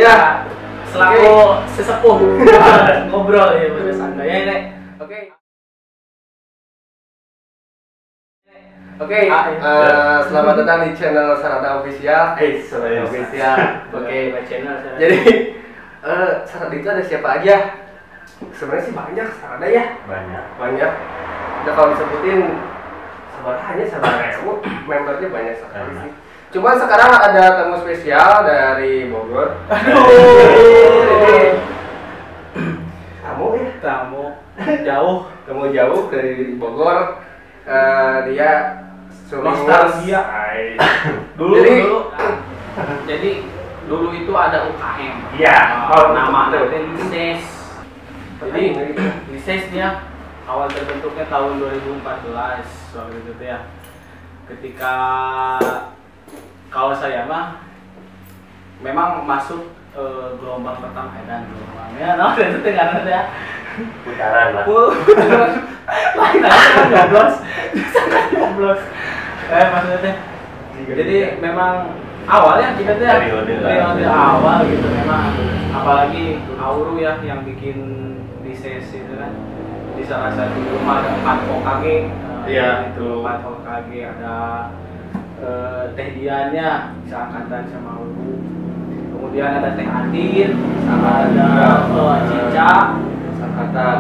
Ya, selaku sesepuh ngobrol ya pada santai ya, Nek. Oke. Oke, selamat datang di channel Sarada Official. Sarada Official. Oke, my channel. Sarada. Jadi, Sarada itu ada siapa aja? Sebenarnya sih banyak Sarada ya. Banyak. Banyak. Udah kalau disebutin sebenarnya sebenarnya membernya banyak sekali sih. Cuman sekarang ada tamu spesial dari Bogor. Aduh. Tamu ya? Tamu jauh. Tamu jauh dari Bogor. Dia nostalgia. Dulu jadi, dulu. Jadi dulu itu ada UKM. Iya. Nama Lises. Jadi Lises dia awal terbentuknya tahun 2014 waktu itu ya. Ketika kalau saya mah memang masuk gelombang pertama dan gelombangnya, nah itu tengah ya. Putaran lah. Lain aja kan nyoblos, sangat nyoblos. Maksudnya, jadi memang awalnya kita tuh ya periode awal gitu memang, apalagi Auru ya yang bikin Lises itu kan di salah satu rumah ada 4 Hokage, iya itu 4 Hokage ada Teh Diannya seangkatan sama Auru, kemudian ada Teh Atin, sama ada Cica seangkatan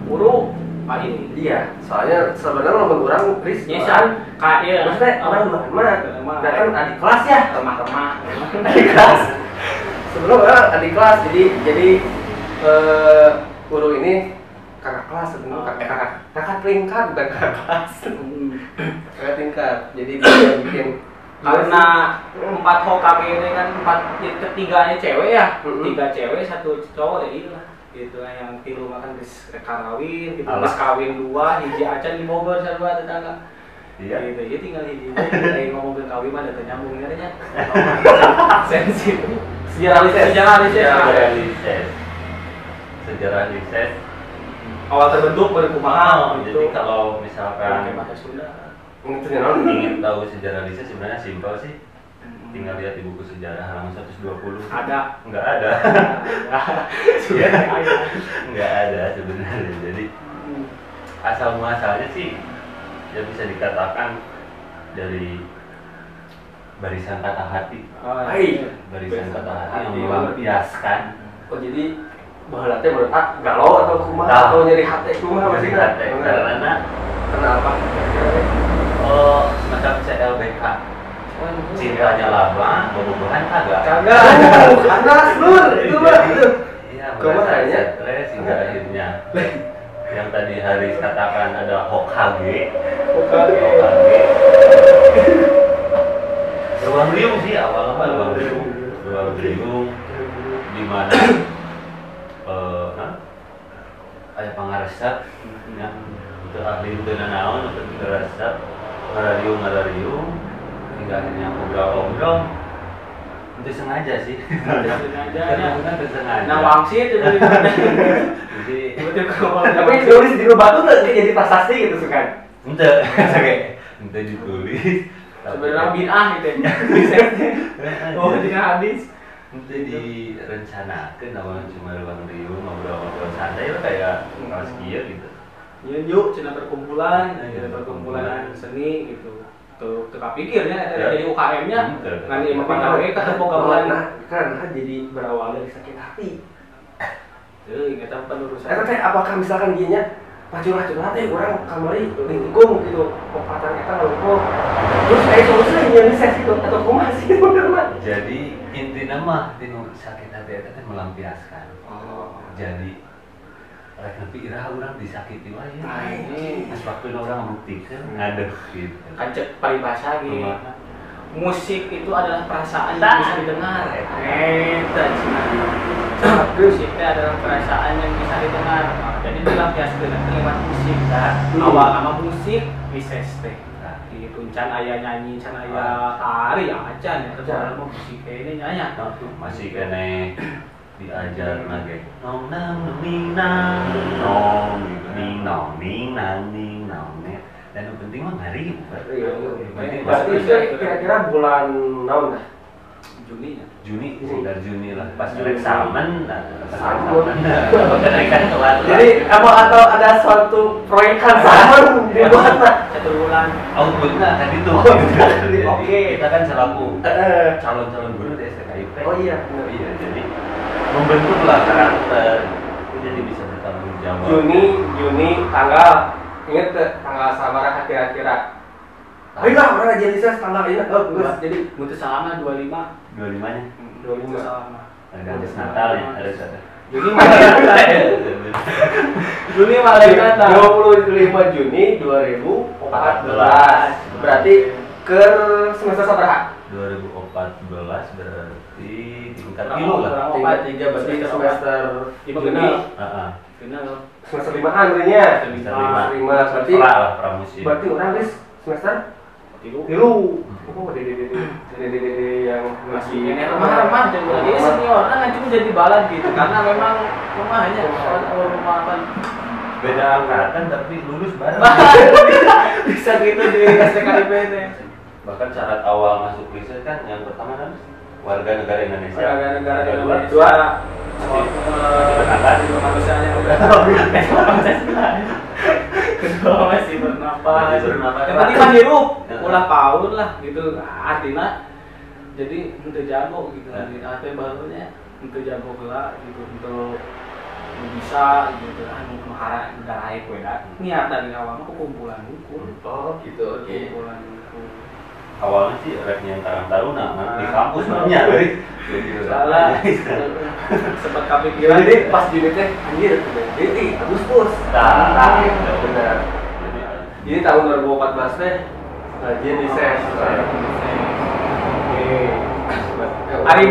Uru. Pak ini. Iya, soalnya sebenarnya lamun urang Riz nyesan ka ieu. Maksudnya orang mah datang adik kelas ya, remah-remah. Adik kelas. Sebelum orang adik kelas, jadi Uru ini kakak kelas sebenarnya, kakak tingkat bukan kakak kelas. Kakak tingkat. Jadi dia bikin karena 4 Hokage ini kan 4 ketiganya cewek ya, 3 cewek 1 cowok ya iyalah. Gitu lah yang tilu makan geus kawin gitu, geus kawin 2, hiji acan di Bogor sarua tetangga. Iya. Gitu, ieu tinggal hiji. Lain ngomongkeun kawin mah da teu nyambung nya. Sensitif. Sejarah Lises, sejarah Lises. Sejarah Lises awal terbentuk berkumaha gitu. Jadi kalau misalkan bahasa Sunda ingin tahu sejarah Lises sebenarnya simpel sih. Tinggal lihat di buku sejarah halaman 120. Ada? Nggak ada. Sudah nggak ada sebenarnya. Jadi asal muasalnya sih ya bisa dikatakan dari barisan kata hati. Oh, iya. Barisan kata hati yang melampiaskan. Oh jadi baheula teh berat galau atau kumaha atau nyeri hati kumaha masih hati. Karena kenapa? Oh, semacam CLBK. Cintanya lama, bobogohan kagak. Kagak. Panas lur, itu mah. Iya, merasa stres hingga akhirnya yang tadi Haris katakan ada Hokage. Hokage. Ruang riung sih awalnya mah ruang riung. Ruang riung di mana aya pangaresep ya. Itu ahli teu nanaon untuk resep ngarariung hingga akhirnya ngobrol-ngobrol itu sengaja sih. Sengaja ya. Itu sengaja. Nah, wangsit itu. Jadi tapi ditulis di batu tuh jadi prasasti gitu sukan. Ente, oke. Ente ditulis. Sebenarnya bid'ah gitu ya. Oh, dina hadis. Ente direncanakeun awalnya cuma ruang riung ngobrol-ngobrol santai lah kayak kelas kieu gitu. Ya yuk cenah perkumpulan, ya perkumpulan seni gitu. Tuh teka pikirnya ya. Jadi UKM-nya ngan ieu mah pagawe ketemu gamelan. Nah, karena jadi berawal dari sakit hati. Teu ingat apa penerusan. Eta teh apakah misalkan dieu nya pacurah-curah teh urang kamari lingkung gitu, popatan eta ngalungkung. Terus aya solusi nyeun Lises gitu atau kumaha sih bener mah. Jadi intina mah tinu sakit hati eta teh melampiaskan. Oh. Jadi rek nepi iraha urang disakiti wae. Pas waktuna urang ngabuktikeun ngadeg gitu. Kan cek paribasa ge. Musik itu adalah perasaan yang bisa didengar. Eta cenah. Musik itu adalah perasaan yang bisa didengar. Jadi dilampiaskeun lewat musik. Awal nama musik Lises teh. Gitu can aya nyanyi, can aya tari acan eta mah musik ini nya. Masih keneh diajar nage nong nang ning nang nong ning nong ning nang ning nong dan yang penting mah ngari. Berarti kira-kira bulan naon dah? Juni ya. Juni, sekitar Juni lah. Pas examen, kenaikan kelas. Jadi apa atau ada suatu proyekan samen dibuat 1 bulan. Outputnya kan itu. Oke. Kita kan selaku calon-calon guru di STKIP. Oh iya. Iya, jadi membentuklah karakter. Jadi bisa bertanggung jawab. Juni tanggal ingat tanggal sabaraha kira-kira. Ayolah orang aja bisa tanggal ini. Oh, bagus. Jadi mutu salama 25. 25-nya. 25 salama. Ada Natal ya, ada satu. Juni Juni malah Natal. 25 Juni 2014. Berarti ke semester sabaraha? 2014 berarti tingkat 3 lah. Tingkat 3 berarti semester Juni. Heeh. Semester 5-an berarti. Semester 5. Berarti pramusim. Berarti orang wis semester 3. Oh, dede yang masih ini remah-remah dan lagi senior kan cuma jadi balad gitu karena memang rumahnya rumah kan beda angkatan tapi lulus bareng. Bisa gitu di STKIP ini. Bahkan syarat awal masuk riset kan yang pertama kan warga negara Indonesia. Warga negara Indonesia. Dua, manusianya udah kedua masih bernapas. Yang penting mah hirup, ulah paun lah gitu artinya. Jadi untuk jago gitu, artinya barunya untuk jago lah gitu, untuk bisa gitu anu nu garaek we da. Niat dari awal mah kumpulan hukum. Oh gitu, oke. Kumpulan hukum. Awalnya sih rapnya yang Karang Taruna di kampus namanya dari salah sempat kepikiran jadi pas di teh anjir jadi Agustus nah benar. Jadi tahun 2014 teh rajin di ses. Oke. Ari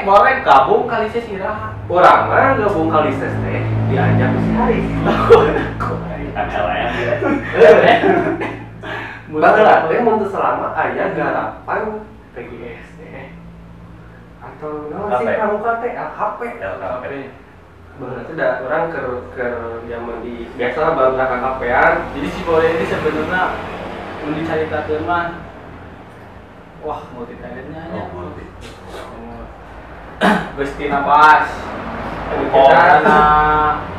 boleh gabung kali ses iraha. Urang mah gabung kali ses teh diajak ku si Haris. MLM ya. Baheula teh mun teu selama aya garapan PGS teh. Atau naon sih pramuka teh LKP. LKP. Baheula teh da urang keur zaman di biasa baru KKP-an. Jadi si boleh ini sebenarnya mun dicaritakeun mah wah multi talentnya nya. Oh, multi. Geus tina bass. Karena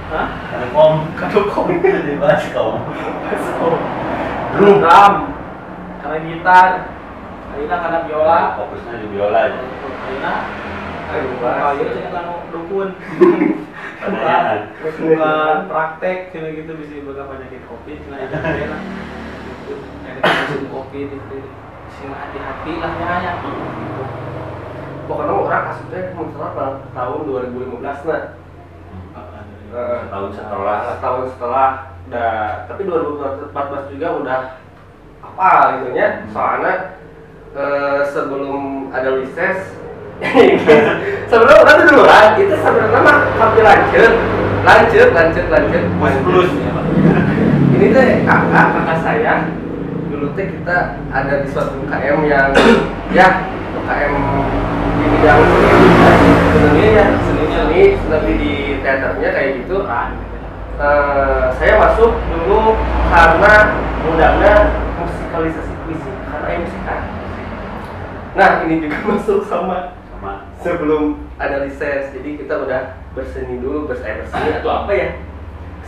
hah? Karena kom, kom di bass kom. Bass kom. Drum, karena gitar, Aina karena biola. Fokusnya di biola aja. Aina, ayo jadi kan dukun. Bukan praktek, cuma gitu bisa beberapa penyakit kopi, cuma itu lah. Ada musim kopi gitu, sing hati-hati lah ya. Pokoknya orang asupnya misalnya tahun 2015 nah. Setahun setelah. Nah, tapi 2014 juga udah apa gitu nya. Soalnya sebelum ada lises sebelum udah dulu lah, itu sebenarnya mah hampir lanjut. Plus Ini teh kakak saya dulu teh kita ada di suatu UKM yang ya UKM di bidang seni ya, seni lebih di teaternya kayak gitu. Saya masuk dulu karena mudahnya musikalisasi puisi karena musikan. Nah ini juga masuk sama sebelum ada lises, jadi kita udah berseni dulu, berseni atau apa ya,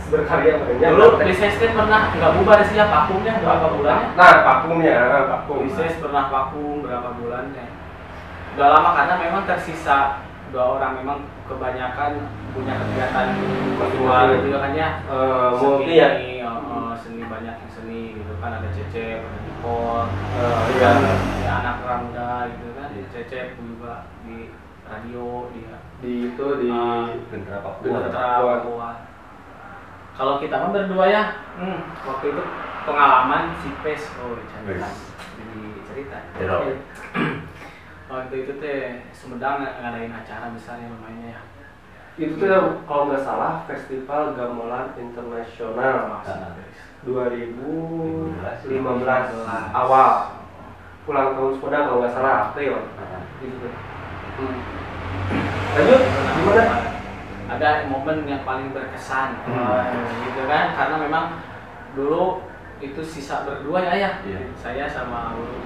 berkarya makanya. Dulu lises kan pernah nggak bubar sih ya, vakumnya berapa bulannya? Nah vakumnya, vakum. Lises pernah vakum berapa bulannya? Udah lama karena memang tersisa dua orang, memang kebanyakan punya kegiatan luar juga kan ya, multi ya, seni banyak yang seni gitu kan, ada Cecep, ada Dipol, ya, ya anak Rangga gitu kan, Cecep juga di radio dia, di itu di Gentra Papua. Papua. Kalau kita mah berdua ya, waktu itu pengalaman si Pes, oh cerita, jadi cerita. Waktu itu teh Sumedang ngadain acara besar ya lumayan ya. Itu tuh kalau nggak salah Festival Gamelan Internasional 2015 awal ulang tahun Sumedang kalau nggak salah April. Gitu. Lanjut gimana? Ada momen yang paling berkesan gitu kan, karena memang dulu itu sisa berdua ya, ya. Yeah. Saya sama Auru.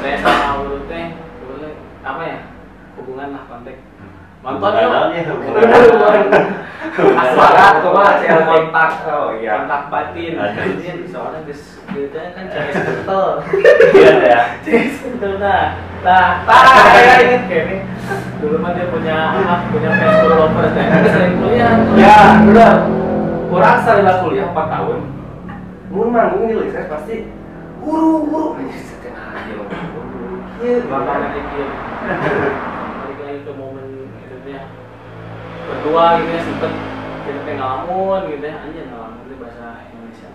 Saya sama Auru teh boleh Apa ya? Hubungan lah kontak. Nonton yuk. Asmara kumaha CL kontak. Oh iya. Kontak batin. Anjir, soalnya geus gitu kan CS kental. Iya ya. CS kental nah. Nah, saya inget kayaknya. Dulu mah dia punya apa? Punya Facebook lovers dan dia sering kuliah. Ya, udah. Urang sarila kuliah 4 tahun. Mun manggung di lises pasti guru anjir setengah aja loh. Ieu bakal nanti kieu. Balik lagi ke momen itu ya. Berdua gitu ya sempet kita teh ngelamun gitu ya. Anjir ngelamun itu bahasa Indonesia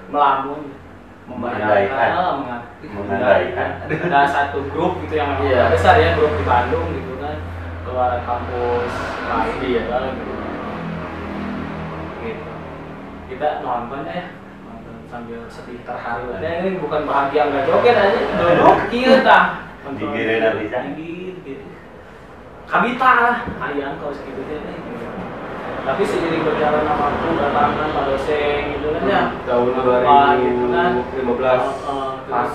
melamun. Membayangkan, mengandaikan. Ada satu grup gitu yang memang besar ya, grup di Bandung gitu kan, keluar kampus lain ya gitu. Gitu. Kita nonton ya, nonton sambil sedih terharu. Nah, ini bukan bahagia nggak joget aja, duduk kieu tah. Digireuna bisa. Gitu. Kabita lah, hayang kalau segitu teh. Tapi seiring berjalan waktu datangkan Pak dosen gitu kan ya. Tahun 2015 terus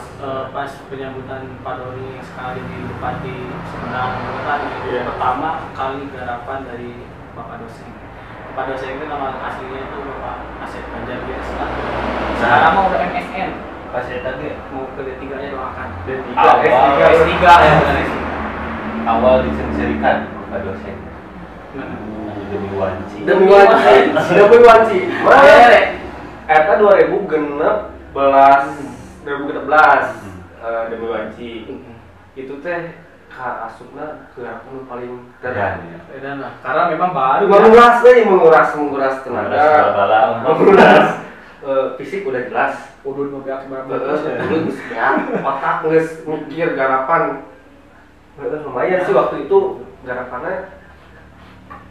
pas penyambutan Pak Doni yang sekali di Bupati Sumedang gitu kan, itu pertama kali garapan dari Bapak dosen. Bapak dosen itu nama aslinya itu Bapak Asep Banjar biasa. Sekarang mau udah MSN. Pas eta ge mau ke D3-nya doakan. D3 S3 ya bukan S3. Awal disenserikan Bapak dosen. Demi wanci. Demi wanci. Demi wanci. Mana? Eta 2016 demi wanci. Itu teh ka asupna gerakan paling keren. Edan lah. Karena memang baru menguras euy, menguras tenaga. Menguras fisik udah jelas. Udud mau beak sebarang. Udud geus beak, otak geus mikir garapan. Lumayan sih waktu itu garapannya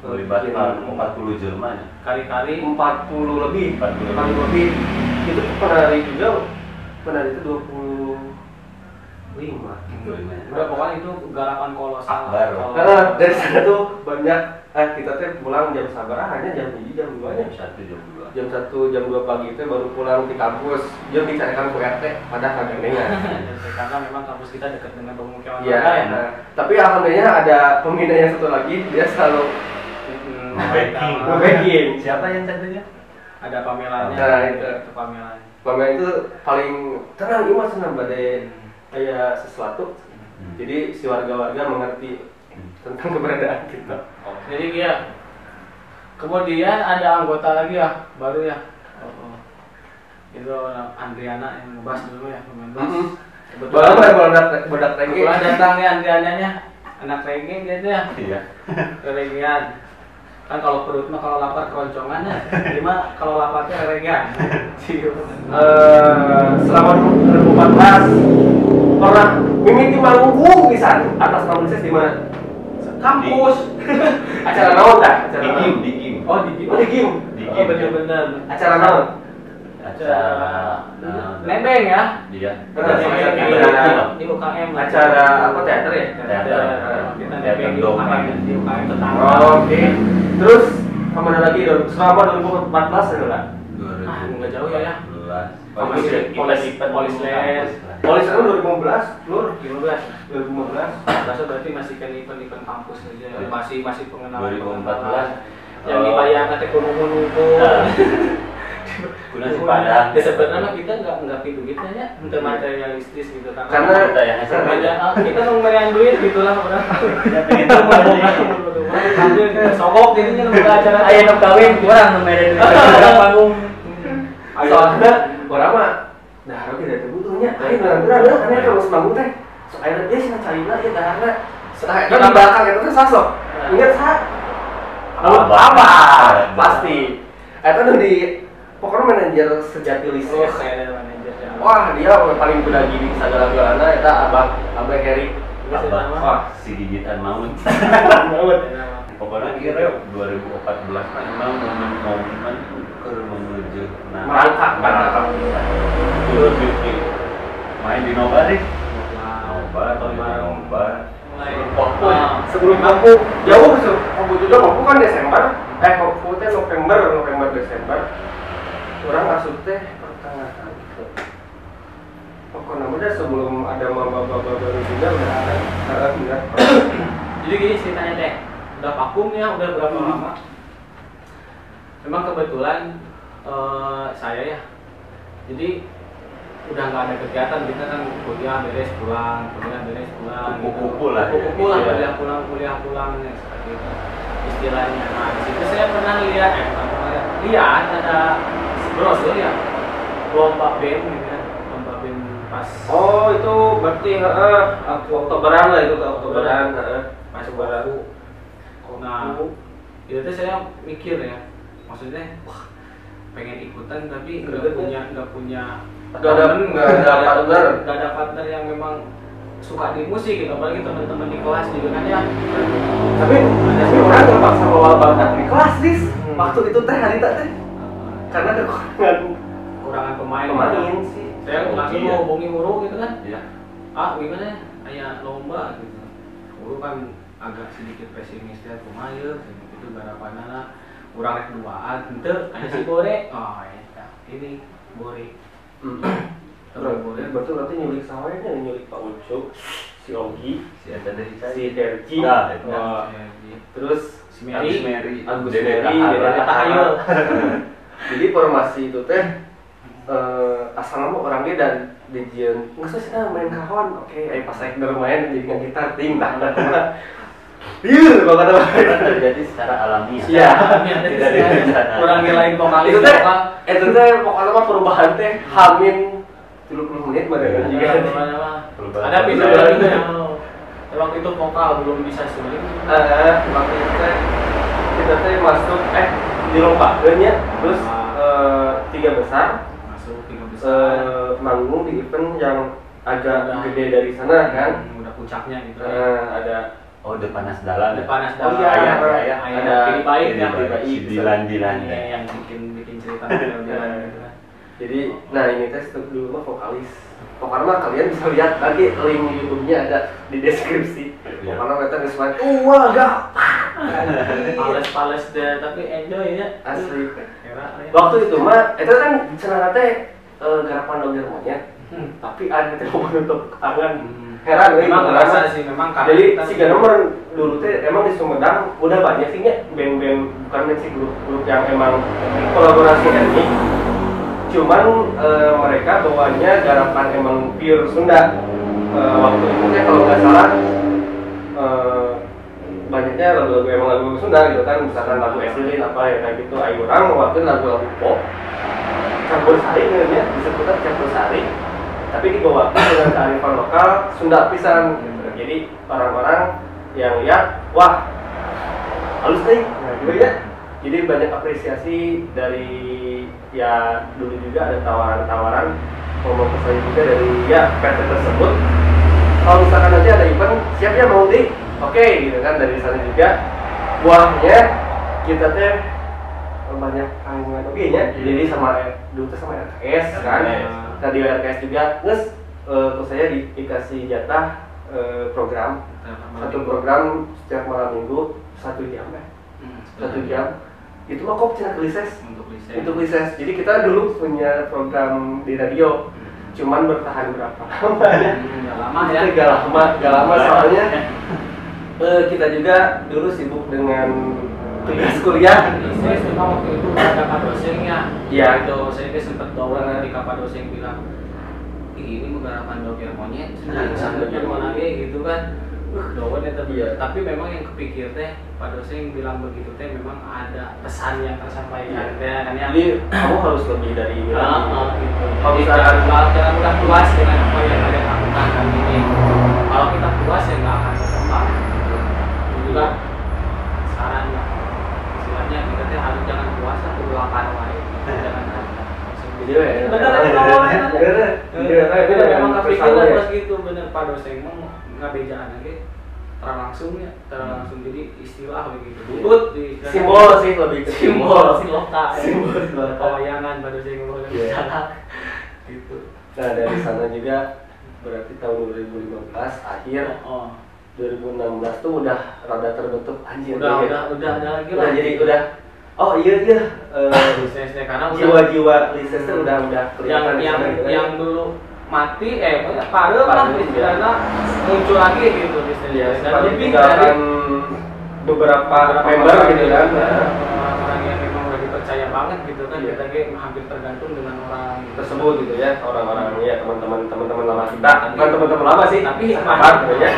melibatkan 40 jelma ya. Kali-kali 40 lebih. 40 lebih. Itu penari juga, penari itu 25. Udah pokoknya itu garapan kolosal. Karena dari sana tuh banyak kita tuh pulang jam sabaraha hanya jam 1, jam 2 nya. Jam 1, jam 2. Jam 1, jam 2 pagi itu baru pulang di kampus. Jam dicarikan ku RT pada kagandengan. Karena memang kampus kita dekat dengan pemukiman warga ya. Nah, tapi alhamdulillah ada pembina yang satu lagi, dia selalu nge-backing. Siapa yang satunya? Ada Pamelanya. Nah, itu Pamelanya. Pamela itu paling tenang, ieu mah senang badai kayak sesuatu. Jadi si warga-warga mengerti tentang keberadaan kita. Oh. Jadi ya. Kemudian ada anggota lagi ya, baru ya. Oh. Itu Andriana yang ngebas dulu ya, pemain bass. Kebetulan bodak reggae. Kebetulan datang nih Andriananya, anak reggae gitu ya. Iya. Reggaean. Kan kalau perut mah kalau lapar keroncongan ya. Jadi mah kalau laparnya reggaean. Selama 2014 pernah mimiti manggung pisan atas nama Lises di mana? Kampus. Acara naon tah? Acara di gym. Oh, di gym. Oh, di gym. Oh, bener-bener. Acara naon? Acara nebeng ya? Iya. Di UKM. Acara apa, teater ya? Teater. Kita nebeng di UKM, di UKM tetangga. Oh, oke. Terus kemana lagi? Selama 2014 ya, Lah? Ah, enggak jauh ya ya. Polis Les. Polis itu 2015, Lur. 2015. 2015. Rasa berarti masih kan event-event kampus aja. Masih pengenalan. 2014. Yang dibayangkan teh kuno-kuno. Guna si Padang. Ya sebenarnya kita nggak gitu gitu ya, untuk materialistis gitu kan. Karena kita mau meriang duit gitulah orang. Itu mau sogok jadinya nu acara. Aya nu kawin kurang nu mere duit panggung. Soalnya orang mah dahar tidak butuhnya. Ayo bener-bener aneh kalau semanggung teh. Sok aya dia sih carina ieu daharna. Kan di belakang eta teh sasok. Ingat sa? Abah. Pasti. Eta nu di pokoknya manajer sejati Lises. Oh, kayaknya manajer. Wah, dia paling kuda gini segala-galana eta Abah Heri. Abah. Wah, si gigitan maut. Maut. Pokoknya kira 2014 mah emang momen-momen keur menuju merangkak. Main di Nobar deh. Nobar. Sebelum Kopu jauh Kopu juga Kopu kan Desember. Kopu teh November Desember. Orang asup teh pertengahan ke Pokoknya udah sebelum ada maba-maba baru juga udah ada. Udah. Jadi gini ceritanya teh, udah vakum ya, udah berapa lama? Memang kebetulan saya ya, jadi udah nggak ada kegiatan, kita kan kuliah beres pulang, kupu-kupu lah, kupu-kupu lah, kuliah pulang, kuliah pulang, ya, seperti itu istilahnya. Nah di situ saya pernah lihat, lihat ada brosur ya, lomba band gitu ya, lomba band pas. Oh itu berarti Oktoberan lah itu, ke Oktoberan, pas baru. Nah itu tuh saya mikir ya, maksudnya wah pengen ikutan tapi nggak punya nggak ada partner yang memang suka di musik gitu, apalagi teman-teman di kelas juga kan ya. Tapi orang terpaksa bawa bakat di kelas dis waktu itu teh hari tak teh karena kekurangan pemain sih. Saya langsung mau hubungi Uru gitu kan ya. Ah gimana kayak lomba gitu. Uru kan agak sedikit pesimis ya, kumaha ya itu garapanna lah urang rek duaan henteu aya si Bore. Oh eta ini Bore. Bore berarti nyulik sawahnya, nyulik Pak Ucuk, si Ogi, si eta dari si Terji, terus si Mary, Agus Mary, Dede Tahayul. Jadi formasi itu teh asal mah orangnya dan dijieun nggak susah main kahon, oke, ayo pas saya main jadi nggak gitar ting tah. Iya, bakal terjadi secara alamiah. Iya, tidak direncanakan. Kurang lain vokalis. Itu teh, itu teh pokoknya mah perubahan teh hamin 30 menit badan juga. Ada video lagi ya. Waktu itu vokal belum bisa suling. Waktu itu teh kita teh masuk dilombakeun nya, terus tiga besar. Masuk tiga besar. Manggung di event yang agak gede dari sana kan. Udah puncaknya gitu. Ada. Oh, depan Nasdalan. Depan Nasdalan. Oh iya, iya. Ada Pilih Baik ya, Si Dilan-Dilan yang bikin cerita Dilan gitu kan. Jadi, nah ini tes dulu mah vokalis. Pokoknya mah kalian bisa lihat lagi link YouTube-nya ada di deskripsi. Pokoknya mereka geus main, wah gampang. Pales-pales deh, tapi enjoy ya. Asli. Waktu itu mah itu kan cenah teh garapan doger monyet. Tapi ada teh menutup tangan. Heran, memang ngerasa sih memang karena jadi si Ganomor dulu teh emang di Sumedang udah banyak sih nya band-band, bukan band sih, grup-grup yang emang kolaborasi etnik. Cuman mereka bawanya garapan emang pure Sunda. Waktu itu teh kalau nggak salah banyaknya lagu-lagu emang lagu Sunda gitu kan, misalkan lagu Esilin apa ya kayak gitu. Ayo orang waktu lagu-lagu pop campur sari ya, disebutnya campur sari, tapi dibawa dengan kearifan lokal Sunda pisan gitu. Jadi orang-orang yang lihat, wah halus nih, nah, gitu ya. Jadi banyak apresiasi dari ya dulu juga ada tawaran-tawaran ngomong ke saya juga dari ya PT tersebut. Kalau misalkan nanti ada event, siap ya mau di? Oke gitu kan, dari sana juga buahnya kita teh banyak tanggungan oke nya. Jadi sama dulu tuh sama RKS kan. Tadi RKS juga, terus terus saya dikasih jatah program, satu program setiap malam minggu 1 jam ya, 1 jam. Itu mah kok cina lises, untuk lises. Jadi kita dulu punya program di radio, cuman bertahan berapa lama ya? Gak lama ya? Gak lama soalnya kita juga dulu sibuk dengan tugas kuliah. Saya memang waktu itu ada Pak dosennya. Iya. Itu saya sempat doang ketika Pak dosen bilang, ih ini menggarapan doger monyet, sambil lagi gitu kan. Doang ya tapi. Tapi memang yang kepikir teh Pak dosen bilang begitu teh memang ada pesan yang tersampaikan teh kan ya. Jadi kamu harus lebih dari ini lagi. Gitu. Jadi jangan mudah puas dengan apa yang kalian lakukan hari ini. Kalau kita puas ya nggak akan berkembang. Itu juga saran lah. Istilahnya kita teh harus jangan puas atau lapar wae. Jangan Iya, bener bener memang kepikiran pas gitu bener Pak dosen mah ngabejaan lagi terlangsung ya, terlangsung jadi istilah begitu. Butut di simbol sih lebih ke simbol siloka. Simbol siloka. Pewayangan Pak dosen ngomong gitu. Nah, dari sana juga berarti tahun 2015 akhir 2016 tuh udah rada terbentuk anjir. Udah ada lagi lah. Udah jadi udah oh iya lisesnya karena jiwa-jiwa lisesnya udah kelihatan yang dulu mati pareum lah istilahnya muncul lagi gitu istilahnya. Dan lebih dari beberapa member gitu kan. Orang yang memang udah dipercaya banget gitu kan, kita hampir tergantung dengan orang tersebut gitu ya, orang-orang ya teman-teman lama kita, bukan teman-teman lama sih, tapi sahabat gitu ya.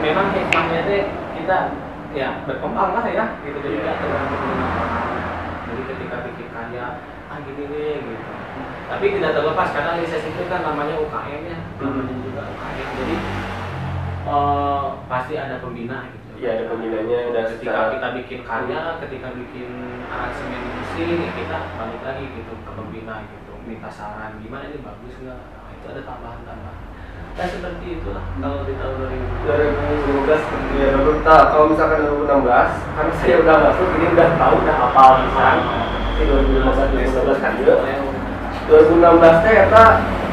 Memang hikmahnya teh kita ya berkembang lah ya gitu, jadi nggak tergantung dengan orang. Jadi ketika bikin karya gini nih gitu, tapi tidak terlepas karena Lises itu kan namanya UKM ya, namanya juga UKM, jadi pasti ada pembina gitu. Iya, ada pembinanya. Dan ketika kita bikin karya, ketika bikin aransemen musik, ya kita balik lagi gitu ke pembina gitu, minta saran gimana ini bagus nggak, nah, itu ada tambahan-tambahan. Nah seperti itulah kalau di tahun 2015 ya baru. Kalau misalkan 2016, karena saya udah masuk, ini udah tahu, udah hafal pisan. Di 2015 2016 kan juga. 2016 teh eta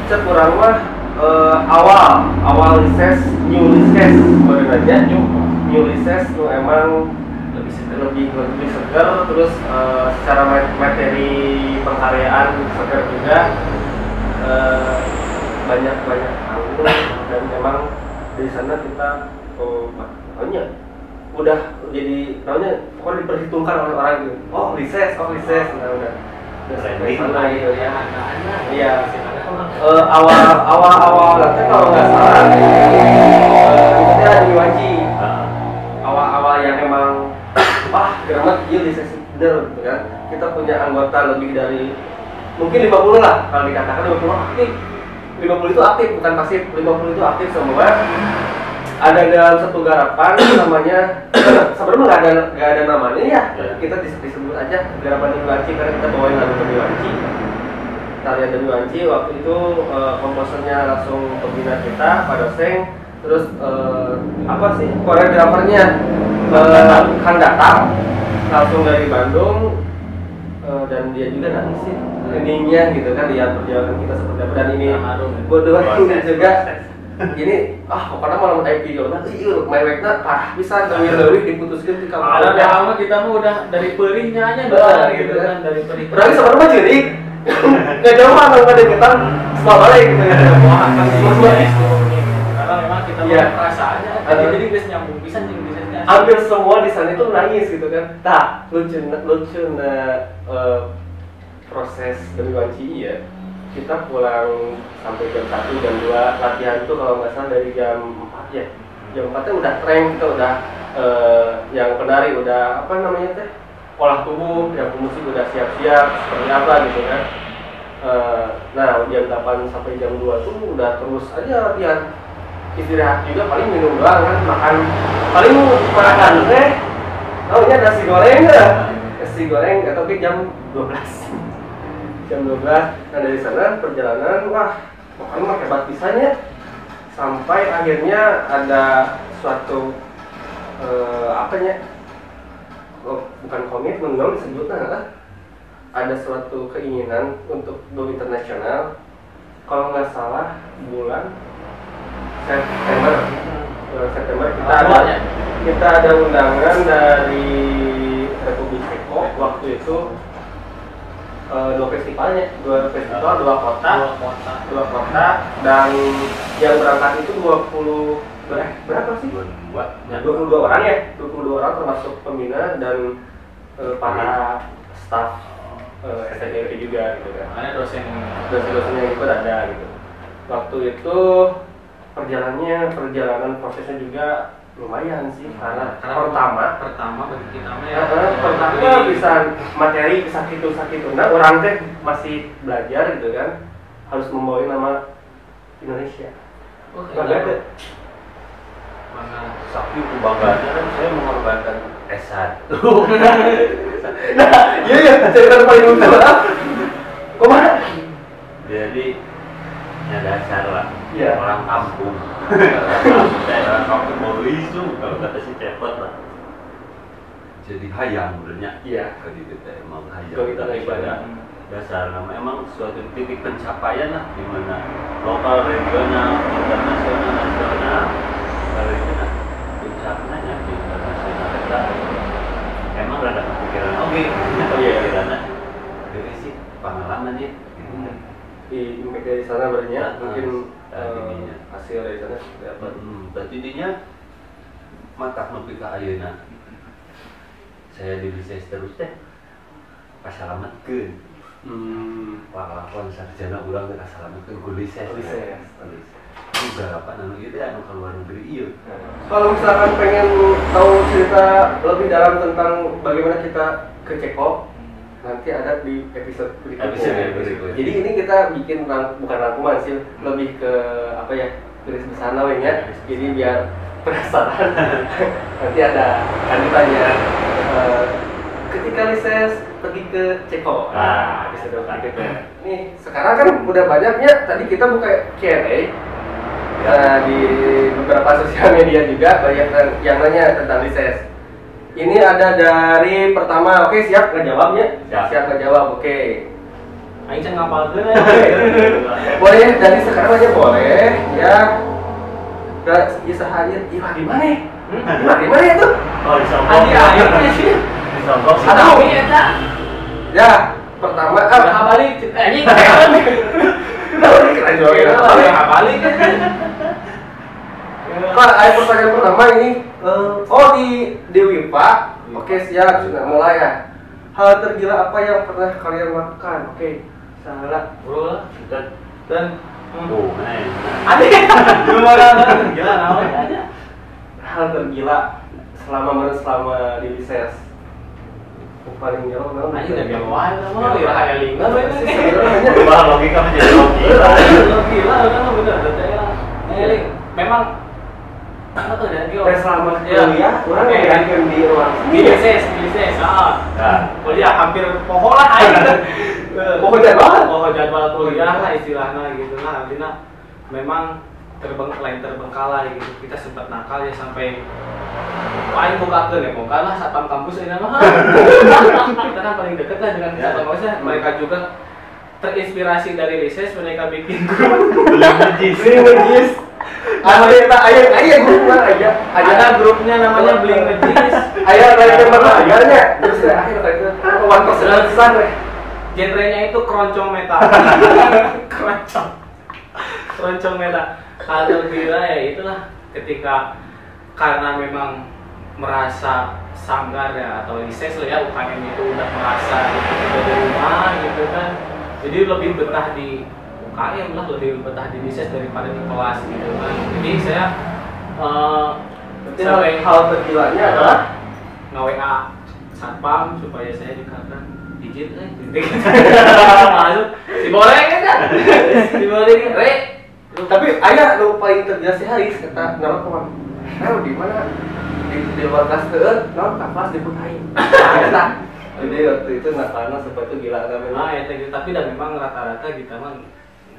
cek urang mah awal Lises, new Lises sebenarnya new Lises nu emang lebih seger, terus secara materi pengkaryaan seger juga, banyak panggung, dan memang dari sana kita udah jadi namanya pokoknya diperhitungkan oleh orang gitu. Oh Lises, nah udah sampai sana gitu ya. Iya. Awal nanti kalau nggak salah itu ada di Wanci. Awal-awal yang emang wah geremet iya Lises bener gitu kan. Kita punya anggota lebih dari mungkin 50 lah, kalau dikatakan 50 aktif. 50 itu aktif, bukan pasif. 50 itu aktif semua. Ada dalam satu garapan namanya sebenarnya nggak ada namanya ya. Kita disebut aja garapan Demi Wanci karena kita bawain lagu Demi Wanci. Tarian Demi Wanci waktu itu komposernya langsung pembina kita Pak Doseng, terus koreografernya Kang Datang langsung dari Bandung, dan dia juga nangis sih endingnya gitu kan, lihat perjalanan kita seperti apa, dan ini bodoh juga ini pokoknya malam video nah iya mewekna parah pisan leuwih diputuskeun di kamar. Ada kita mah udah dari perihnya aja udah gitu kan, dari perih. Berarti sebenarnya mah ceurik. Enggak jauh mah kalau ada getang setelah balik gitu ya. Wah, kan karena memang kita mah perasaannya jadi geus nyambung pisan jeung bisanya. Hampir semua di sana itu nangis gitu kan. Tah, lucu proses Demi Wanci ya. Kita pulang sampai jam 1, jam 2, latihan tuh kalau nggak salah dari jam 4 ya. Jam 4-nya udah treng, kita udah yang penari udah apa namanya teh, olah tubuh, yang pemusik udah siap-siap seperti apa gitu kan. Nah jam 8 sampai jam 2 tuh udah terus aja latihan. Istirahat juga paling minum doang kan, makan paling makan teh, taunya nasi goreng ya, nasi goreng atau ke jam 12. Jam 12, nah dari sana perjalanan, wah pokoknya mah hebat pisannya. Sampai akhirnya ada suatu bukan komitmen dong disebutnya lah, ada suatu keinginan untuk go internasional. Kalau nggak salah bulan September kita ada undangan dari Republik Ceko waktu itu. Dua festivalnya, dua festival, dua kota, dan yang berangkat itu 20 berapa sih? 22 orang ya, 22 orang termasuk pembina dan para staf STDP juga gitu kan. Ada dosen yang ikut ada gitu. Waktu itu perjalanan prosesnya juga lumayan sih, karena pertama bagi kita ya, pertama bisa materi bisa sakit, nah orang teh masih belajar gitu kan, harus membawa nama Indonesia. Oh, bangga. Sakit kebanggaannya kan saya mengorbankan S1. Nah, iya cerita paling utama. Kumaha? Jadi ya dasar lah. Ya. Orang kampung. Orang kampung mau isu kalau kata si cepot lah. Jadi hayang sebenarnya. Iya. Kalau kita emang hayang. Kalau kita ibadah. Dasar nama emang suatu titik pencapaian lah di mana lokal, regional, internasional, nasional. Kalau itu nah puncaknya di internasional kita emang rada kepikiran oke, kepikirannya dari sih pengalaman ya. Di impact dari sana berarti mungkin hasil dari sana seperti apa? Berarti intinya matak nepi ka ayeuna. Saya di Lises terus teh kasalametkeun. Lakon sarjana urang teh kasalametkeun ku Lises. Lises. Itu garapan anu ieu teh anu ka luar negeri ieu. Kalau misalkan pengen tahu cerita lebih dalam tentang bagaimana kita ke Ceko, nanti ada di episode berikutnya. Jadi ini kita bikin bukan rangkuman sih, lebih ke apa ya, garis besar namanya. Jadi biar penasaran. Nanti ada lanjutannya. Ketika Lises pergi ke Ceko. Nah, episode berikutnya. Nih, sekarang kan udah banyaknya. Tadi kita buka Q&A. Nah, di beberapa sosial media juga banyak yang nanya tentang Lises. Ini ada dari pertama, oke siap ngejawabnya? Siap ngejawab, oke. Aing can ngapalkeun. Boleh dari sekarang aja boleh, ya. Bisa hadir, iya di mana? Di mana itu? Oh, di Sombong. Adi sih. Di Sombong. Aduh, ya, pertama ah balik anjing. Balik. Pak, ayo pertanyaan pertama ini. Oh di Dewi Pak. Oke siap, sudah mulai ya. Hal tergila apa yang pernah kalian lakukan? Oke, salah. Bro, dan ada. Gila naon aja. Hal tergila selama di Lises. Paling jauh naon? Anjing da gila wae mah ya aya lingga we. Bah logika mah jadi logika. Gila kan bener teh ya. Memang dan selama kuliah, orang ngeliatkan di ruang di Lises, ah. Kuliah hampir poho lah, poho jadwal, poho jadwal kuliah lah istilahnya gitu lah. Artinya memang terbengkalai gitu. Kita sempat nakal ya sampai paling bukakeun ya, bongkar lah satpam kampus ini mah. Kita kan paling deket lah dengan satpam kampus. Mereka juga terinspirasi dari Lises, mereka bikin grup beli mejis. Ayo grup lah aja. Ada grupnya namanya Beli Ngejis. Ayo lain member ajarnya. Terus akhir itu one person weh. Genrenya itu keroncong metal. Keroncong metal. Hal tergila ya itulah ketika karena memang merasa sanggar ya atau Lises lah ya UKM itu udah merasa itu di rumah gitu kan. Jadi lebih betah di UKM lah, lebih betah di Lises daripada di kelas gitu kan. Jadi saya sampai hal tergilanya adalah nge-WA satpam supaya saya dikatakan izin masuk si boleh kan? Si boleh re. Tapi ayah lu paling tergila si Haris kata ngerokok. Nah, di mana? Di luar kelas teu, naon ka kelas diputain. Eta. Jadi waktu itu nakalna seperti itu gila namanya. Ah, ya, tapi dah memang rata-rata kita mah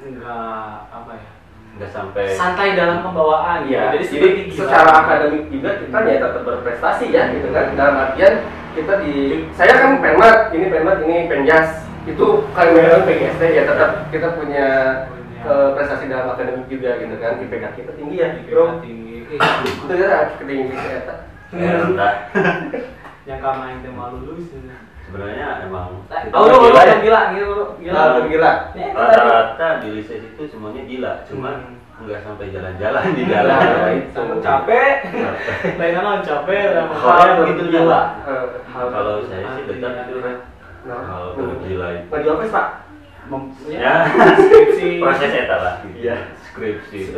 enggak apa ya? Enggak sampai santai dalam pembawaan ya. Jadi secara akademik juga kita ya tetap berprestasi ya gitu kan. Dalam artian kita di saya kan penmat, ini penjas. Itu kan memang PGSD ya tetap kita punya prestasi dalam akademik juga gitu kan. IPK kita tinggi ya, Bro. Tinggi. Itu ya ketinggi saya. Yang kamu yang tema lulus. Sebenarnya emang gila. Rata-rata di Lises itu semuanya gila, cuman nggak sampai jalan-jalan di jalan. Capek, lainnya capek. Hal gitu gila. Kalau saya sih tetap itu hal gila itu. Lagi apa sih Pak? Ya, skripsi. Proses eta lah. Iya. Skripsi.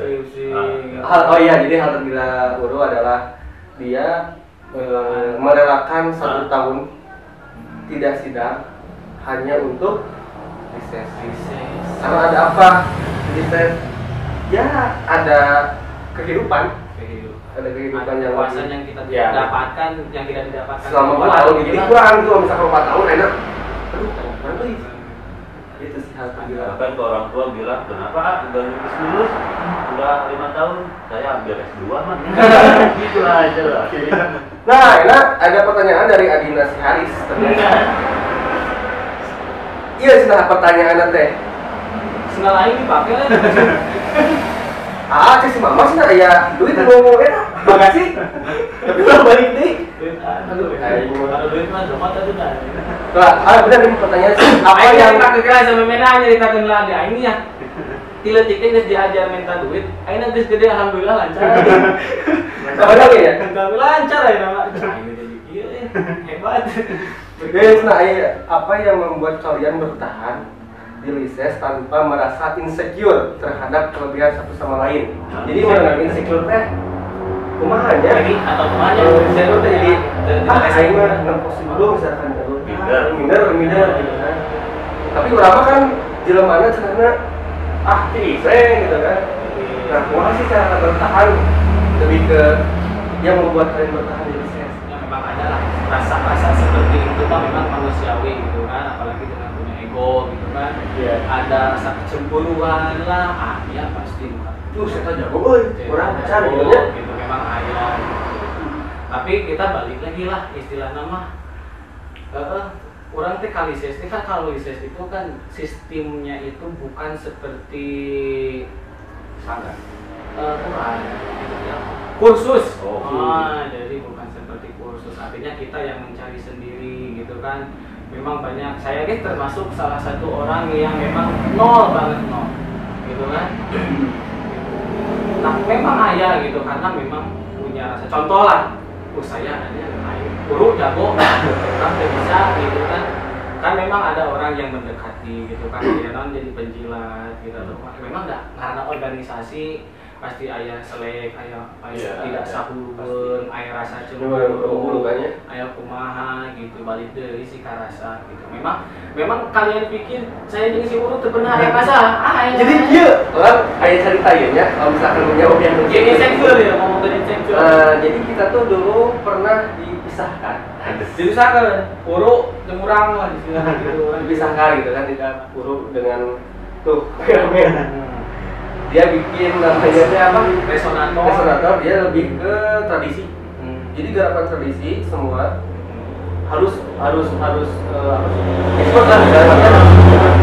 Oh iya, jadi hal tergila Uru adalah dia merelakan 1 tahun tidak sidang hanya untuk Lises. Karena ada apa? Lises ya ada kehidupan. Ada kehidupan yang wawasan yang kita tidak dapatkan, yang tidak didapatkan selama 4 tahun. Jadi kurang tuh misalkan 4 tahun enak. Aduh, kurang tuh. Itu sih hal tergila. Bahkan ke orang tua bilang, "Kenapa udah lulus udah 5 tahun, saya ambil S2 mah." Gitu aja lah. Nah, ini ada pertanyaan dari Adina Haris ternyata. Iya, sudah pertanyaan teh. Sengal aing dipakai lah. Ah, si mama sih ya duit mau eta. Makasih. Tapi lah balik deui. Duit aduh, kalau duit mah cuma tadi dah. Nah, benar ini pertanyaan apa yang tak kira sama mena nyeritakeun lah di aing nya. Ti leutik teh geus diajar minta duit, aing geus gede alhamdulillah lancar. Sabar ya? Alhamdulillah lancar ya nama. Aing jadi kieu hebat. Guys, nah apa yang membuat kalian bertahan di Lises tanpa merasa insecure terhadap kelebihan satu sama lain? Jadi merasa insecure teh kumaha nya? Jadi atau kumaha nya? Insecure teh jadi aing mah nempo si dulu misalkan minder gitu kan. Tapi berapa kan jelemana cenahna ti gitu kan. Nah, kumaha sih cara bertahan lebih ke yang membuat kalian bertahan di Lises? Ya memang ada lah rasa-rasa seperti itu mah memang manusiawi gitu kan, apalagi dengan punya ego gitu kan. Yeah. Ada rasa kecemburuan lah, ya pasti. Tuh, saya jago euy, urang pacar gitu nya. Gitu memang aya gitu. Tapi kita balik lagi lah istilah nama. Urang teh ka Lises teh kan, kalau Lises itu kan sistemnya itu bukan seperti sanggar. Bukan gitu ya. Kursus. Oh. Jadi bukan seperti kursus, artinya kita yang mencari sendiri gitu kan. Memang banyak, saya guys termasuk salah satu orang yang memang nol banget nol gitu kan. Nah memang ayah gitu, karena memang punya rasa, contoh lah, saya hanya guru jago, orang tidak bisa gitu kan. Kan memang ada orang yang mendekati gitu kan, dia non jadi penjilat gitu atau memang enggak, karena organisasi pasti ayah selek, ayah ya, tidak sahurun, ayah rasa cemburu, ayah kumaha gitu, balik deui si karasa gitu. Memang kalian pikir saya jeung si urut teu pernah aya rasa. Jadi kieu, orang aya carita ieu nya, kalau misalkan menjawab yang jadi insecure ya, ngomong tadi insecure. Jadi kita tuh dulu pernah dipisahkan. Dipisahkan, urut jeung urang lah istilahnya gitu. Dipisahkan gitu kan, tidak urut dengan tuh kameramen. Dia bikin namanya apa? Resonator. Resonator, dia lebih ke tradisi. Jadi gerakan tradisi semua harus ekspor lah, harus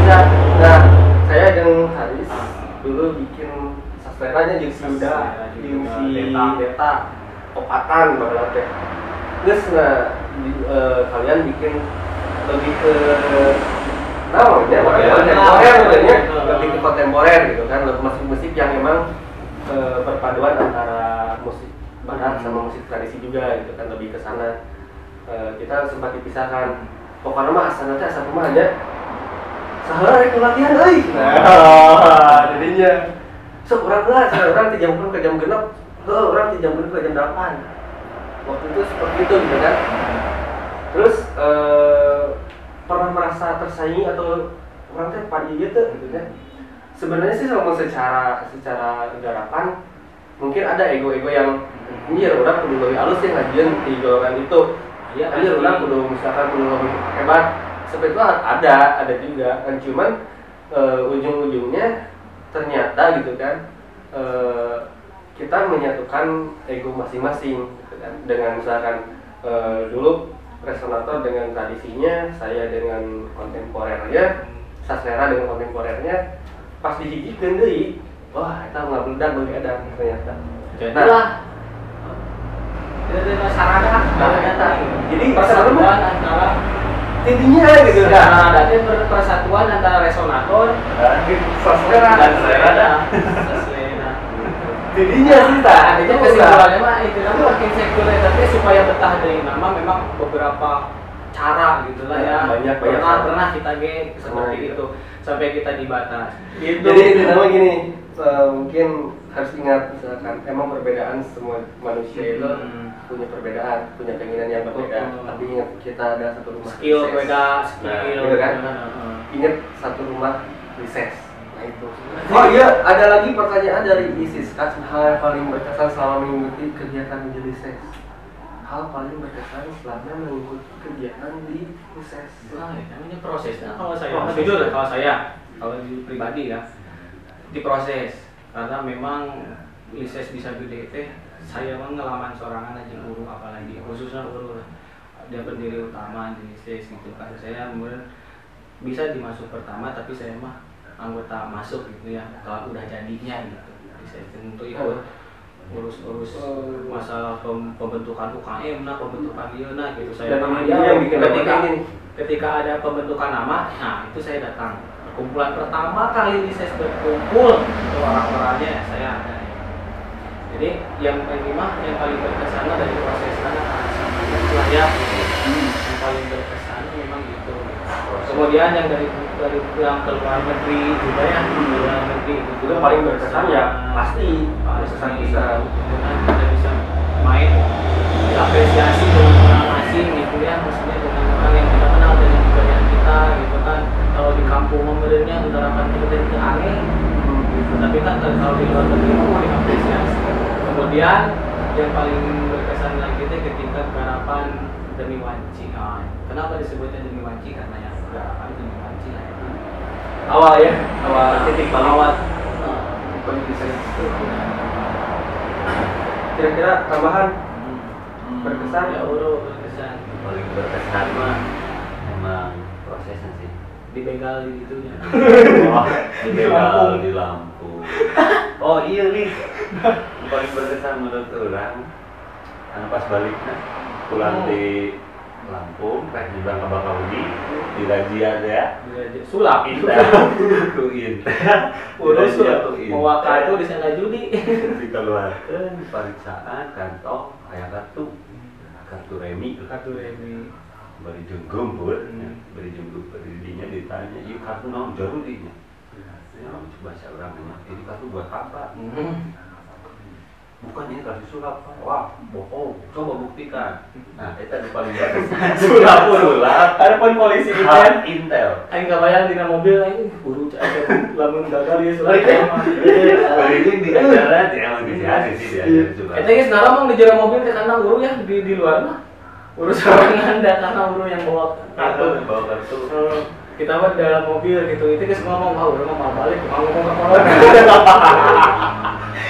bisa. Nah, saya dengan Haris dulu bikin sasleranya jeung si Yuda, jeung si Deta, opatan banget teh. Terus nah kalian bikin lebih ke ya, kontemporer ya, lebih ke kontemporer gitu kan, lebih musik-musik yang memang perpaduan antara musik barat sama musik tradisi juga gitu kan, lebih ke sana. Kita sempat dipisahkan. Pokoknya mah asal nanti asal rumah aja. Saheula rek latihan euy. Nah, jadinya sok urang lah, urang ti jam 6 ke jam 6, heuh urang ti jam 6 ke jam 8. Waktu itu seperti itu gitu kan. Terus pernah merasa tersaingi atau orang teh padi gitu gitu kan. Sebenarnya sih kalau secara garapan mungkin ada ego-ego yang anjir orang kudu lebih halus ya ngajian di golongan itu. Iya, anjir orang kudu misalkan kudu lebih hebat. Seperti itu ada juga kan, cuman ujung-ujungnya ternyata gitu kan kita menyatukan ego masing-masing gitu kan. Dengan misalkan dulu resonator dengan tradisinya, saya dengan kontemporernya, saslera dengan kontemporernya, pas dihijikeun deui, wah eta ngabledak beuki edan ternyata. Jadilah dari masyarakat nah, jadi persatuan antara intinya gitu kan. Nah, ada persatuan antara resonator saslera dan saslera. Jadinya sih tak, artinya kesimpulannya mah itu nama insecure tapi supaya betah dari nama memang beberapa cara gitulah ya. Banyak pernah kita ge seperti itu sampai kita dibatas. Gitu. Jadi itu nama gini, mungkin harus ingat misalkan emang perbedaan semua manusia itu punya perbedaan, punya keinginan yang berbeda. Tapi ingat kita ada satu rumah. Skill beda, skill. Nah, gitu kan? Ingat satu rumah Lises. Nah itu. Oh iya, ada lagi pertanyaan dari Isis. Hal yang paling berkesan selama mengikuti kegiatan di Lises. Hal paling berkesan selama mengikuti kegiatan di Lises. Nah, namanya prosesnya. Kalau saya, jujur kalau saya, kalau di pribadi ya, diproses. Karena memang Lises bisa gede teh, saya mah ngelaman sorangan aja guru, apalagi khususnya guru lah. Dia pendiri utama di Lises gitu kan. Saya mungkin bisa dimasuk pertama, tapi saya mah anggota masuk gitu ya, kalau udah jadinya gitu. Saya tentu ikut Urus-urus masalah pembentukan UKM nah, pembentukan ieu nah gitu. Saya dan yang bikin ketika ada pembentukan nama, nah itu saya datang. Perkumpulan pertama kali Lises berkumpul itu orang-orangnya saya ada. Jadi yang kelima yang paling berkesan dari proses anak lah ya. Yang paling berkesan memang gitu. Kemudian yang dari yang ke luar negeri juga ya, luar negeri itu juga paling berkesan ya pasti berkesan bisa. Kan kita bisa main diapresiasi dengan orang asing gitu ya, maksudnya dengan orang yang kita kenal dengan budaya kita gitu kan. Kalau di kampung memerintahnya utarakan kita itu aneh gitu. Tapi kan kalau di luar negeri mau diapresiasi. Kemudian yang paling berkesan lagi itu ketika garapan demi wanci. Nah, kenapa disebutnya demi wanci? Karena yang garapan demi wanci lah itu. Awal ya, awal titik balik. Awal titik balik itu. Kira-kira tambahan berkesan ya uro berkesan. Paling berkesan mah emang prosesnya sih. Dibegal di itunya. Oh, dibegal di Lampung. Oh iya nih. Paling berkesan menurut orang karena pas baliknya pulang di Lampung, nyebrang ke Bakauheni, dirazia ya. Dirazia sulap. Intel. Ku Intel. Urus mau kartu di sana judi. Dikeluarkan periksaan kantong aya kartu. Kartu remi. Kartu remi. Bari jenggum pun, bari jenggum dinya ditanya, "Ieu kartu naon jauh dinya?" Ya, coba saya orang nanya, "Ini kartu buat apa?" Bukan ini kartu sulap. Wah, bohong. Coba buktikan. Nah, itu yang paling berkesan. Sulap, sulap. Ada pun polisi Intel. Aing kabayang dina mobil aing buru cak lamun gagal ieu sulap. Bari di acara di emang dikasih sih diajar sulap. Eta geus naromong di jero mobil teh karena guru ya di luar mah. Urus sorangan da karena guru yang bawa kartu. Bawa kartu. Kita mah di dalam mobil gitu. Itu geus ngomong, "Wah, urang mah mau balik, mau ngomong ke kolot."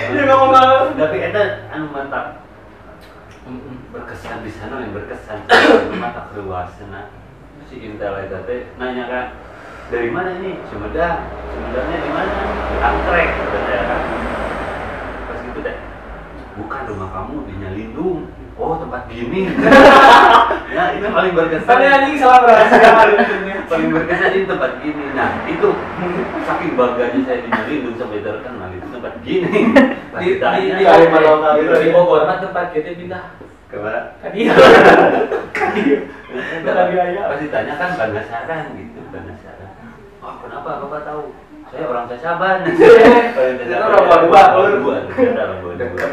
Dia ngomong tapi eta anu mantap. Berkesan di sana yang berkesan mata keluasna. Si Intel eta teh nanya kan, "Dari mana ini?" Sumedang. Sumedangnya di mana? Di Angkrek katanya kan. Pas gitu teh, "Bukan rumah kamu di Nyalindung." Oh, tempat gini. Ya, itu paling berkesan. Tapi anjing salah rahasia. Paling berkesan ini tempat gini. Nah, itu saking bangganya saya di Nyalindung sampai terkenal itu tempat gini. Di di Bogor mah tempat kita pindah. Ke mana? Ka dieu. Ka dieu. Pas ditanya kan Bangasaran gitu, Bangasaran. Oh, kenapa Bapak tahu? Saya orang Cacaban. Itu orang Bua dua. Orang Bua dua.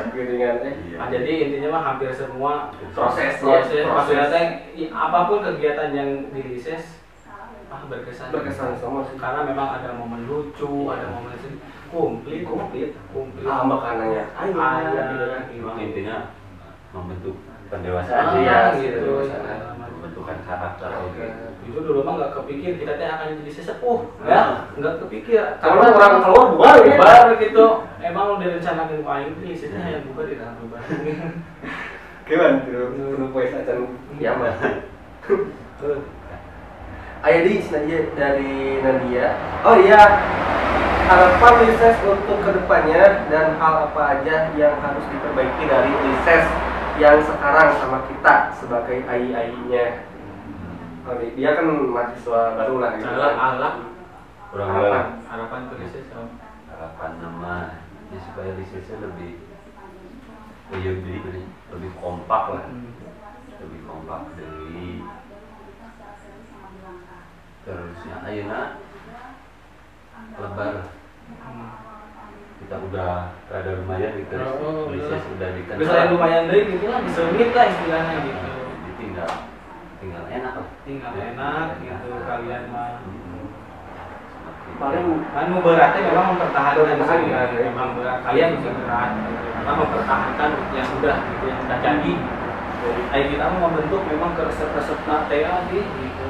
Nah, jadi intinya mah hampir semua proses maksudnya teh apapun kegiatan yang di Lises berkesan. Berkesan semua sih. Karena memang ada momen lucu, ada momen sedih, komplit. Ah, makanannya. Ada. Memang intinya membentuk pendewasaan sih ya, gitu. Pembentukan karakter oke. Itu dulu mah nggak kepikir kita teh akan jadi sesepuh, ya nggak kepikir. Karena orang keluar bubar gitu. Emang udah direncanain paling Lisesnya yang bubar di dalam bubar. Gimana tuh? Perlu poin acan kiamat. Ayo di dari Nadia. Oh iya, harapan Lises untuk kedepannya dan hal apa aja yang harus diperbaiki dari Lises yang sekarang sama kita sebagai AI-nya. Oh, dia kan mahasiswa baru lah gitu. Kurang harapan. Harapan ke Lises. Harapan nama ya supaya Lisesnya lebih lebih kompak lah. Lebih kompak dari terusnya ayeuna lebar. Kita udah rada lumayan gitu. Lises udah dikenal. Bisa lumayan deui gitu lah, disengit lah istilahnya gitu. Jadi tinggal enak lah. Tinggal enak gitu kalian mah. Paling kan beratnya memang mempertahankan sih, memang berat. Kalian bisa berat gitu. Karena mempertahankan yang udah gitu, yang udah jadi gitu. Ayo kita mau membentuk memang keresep-resepna teh gitu.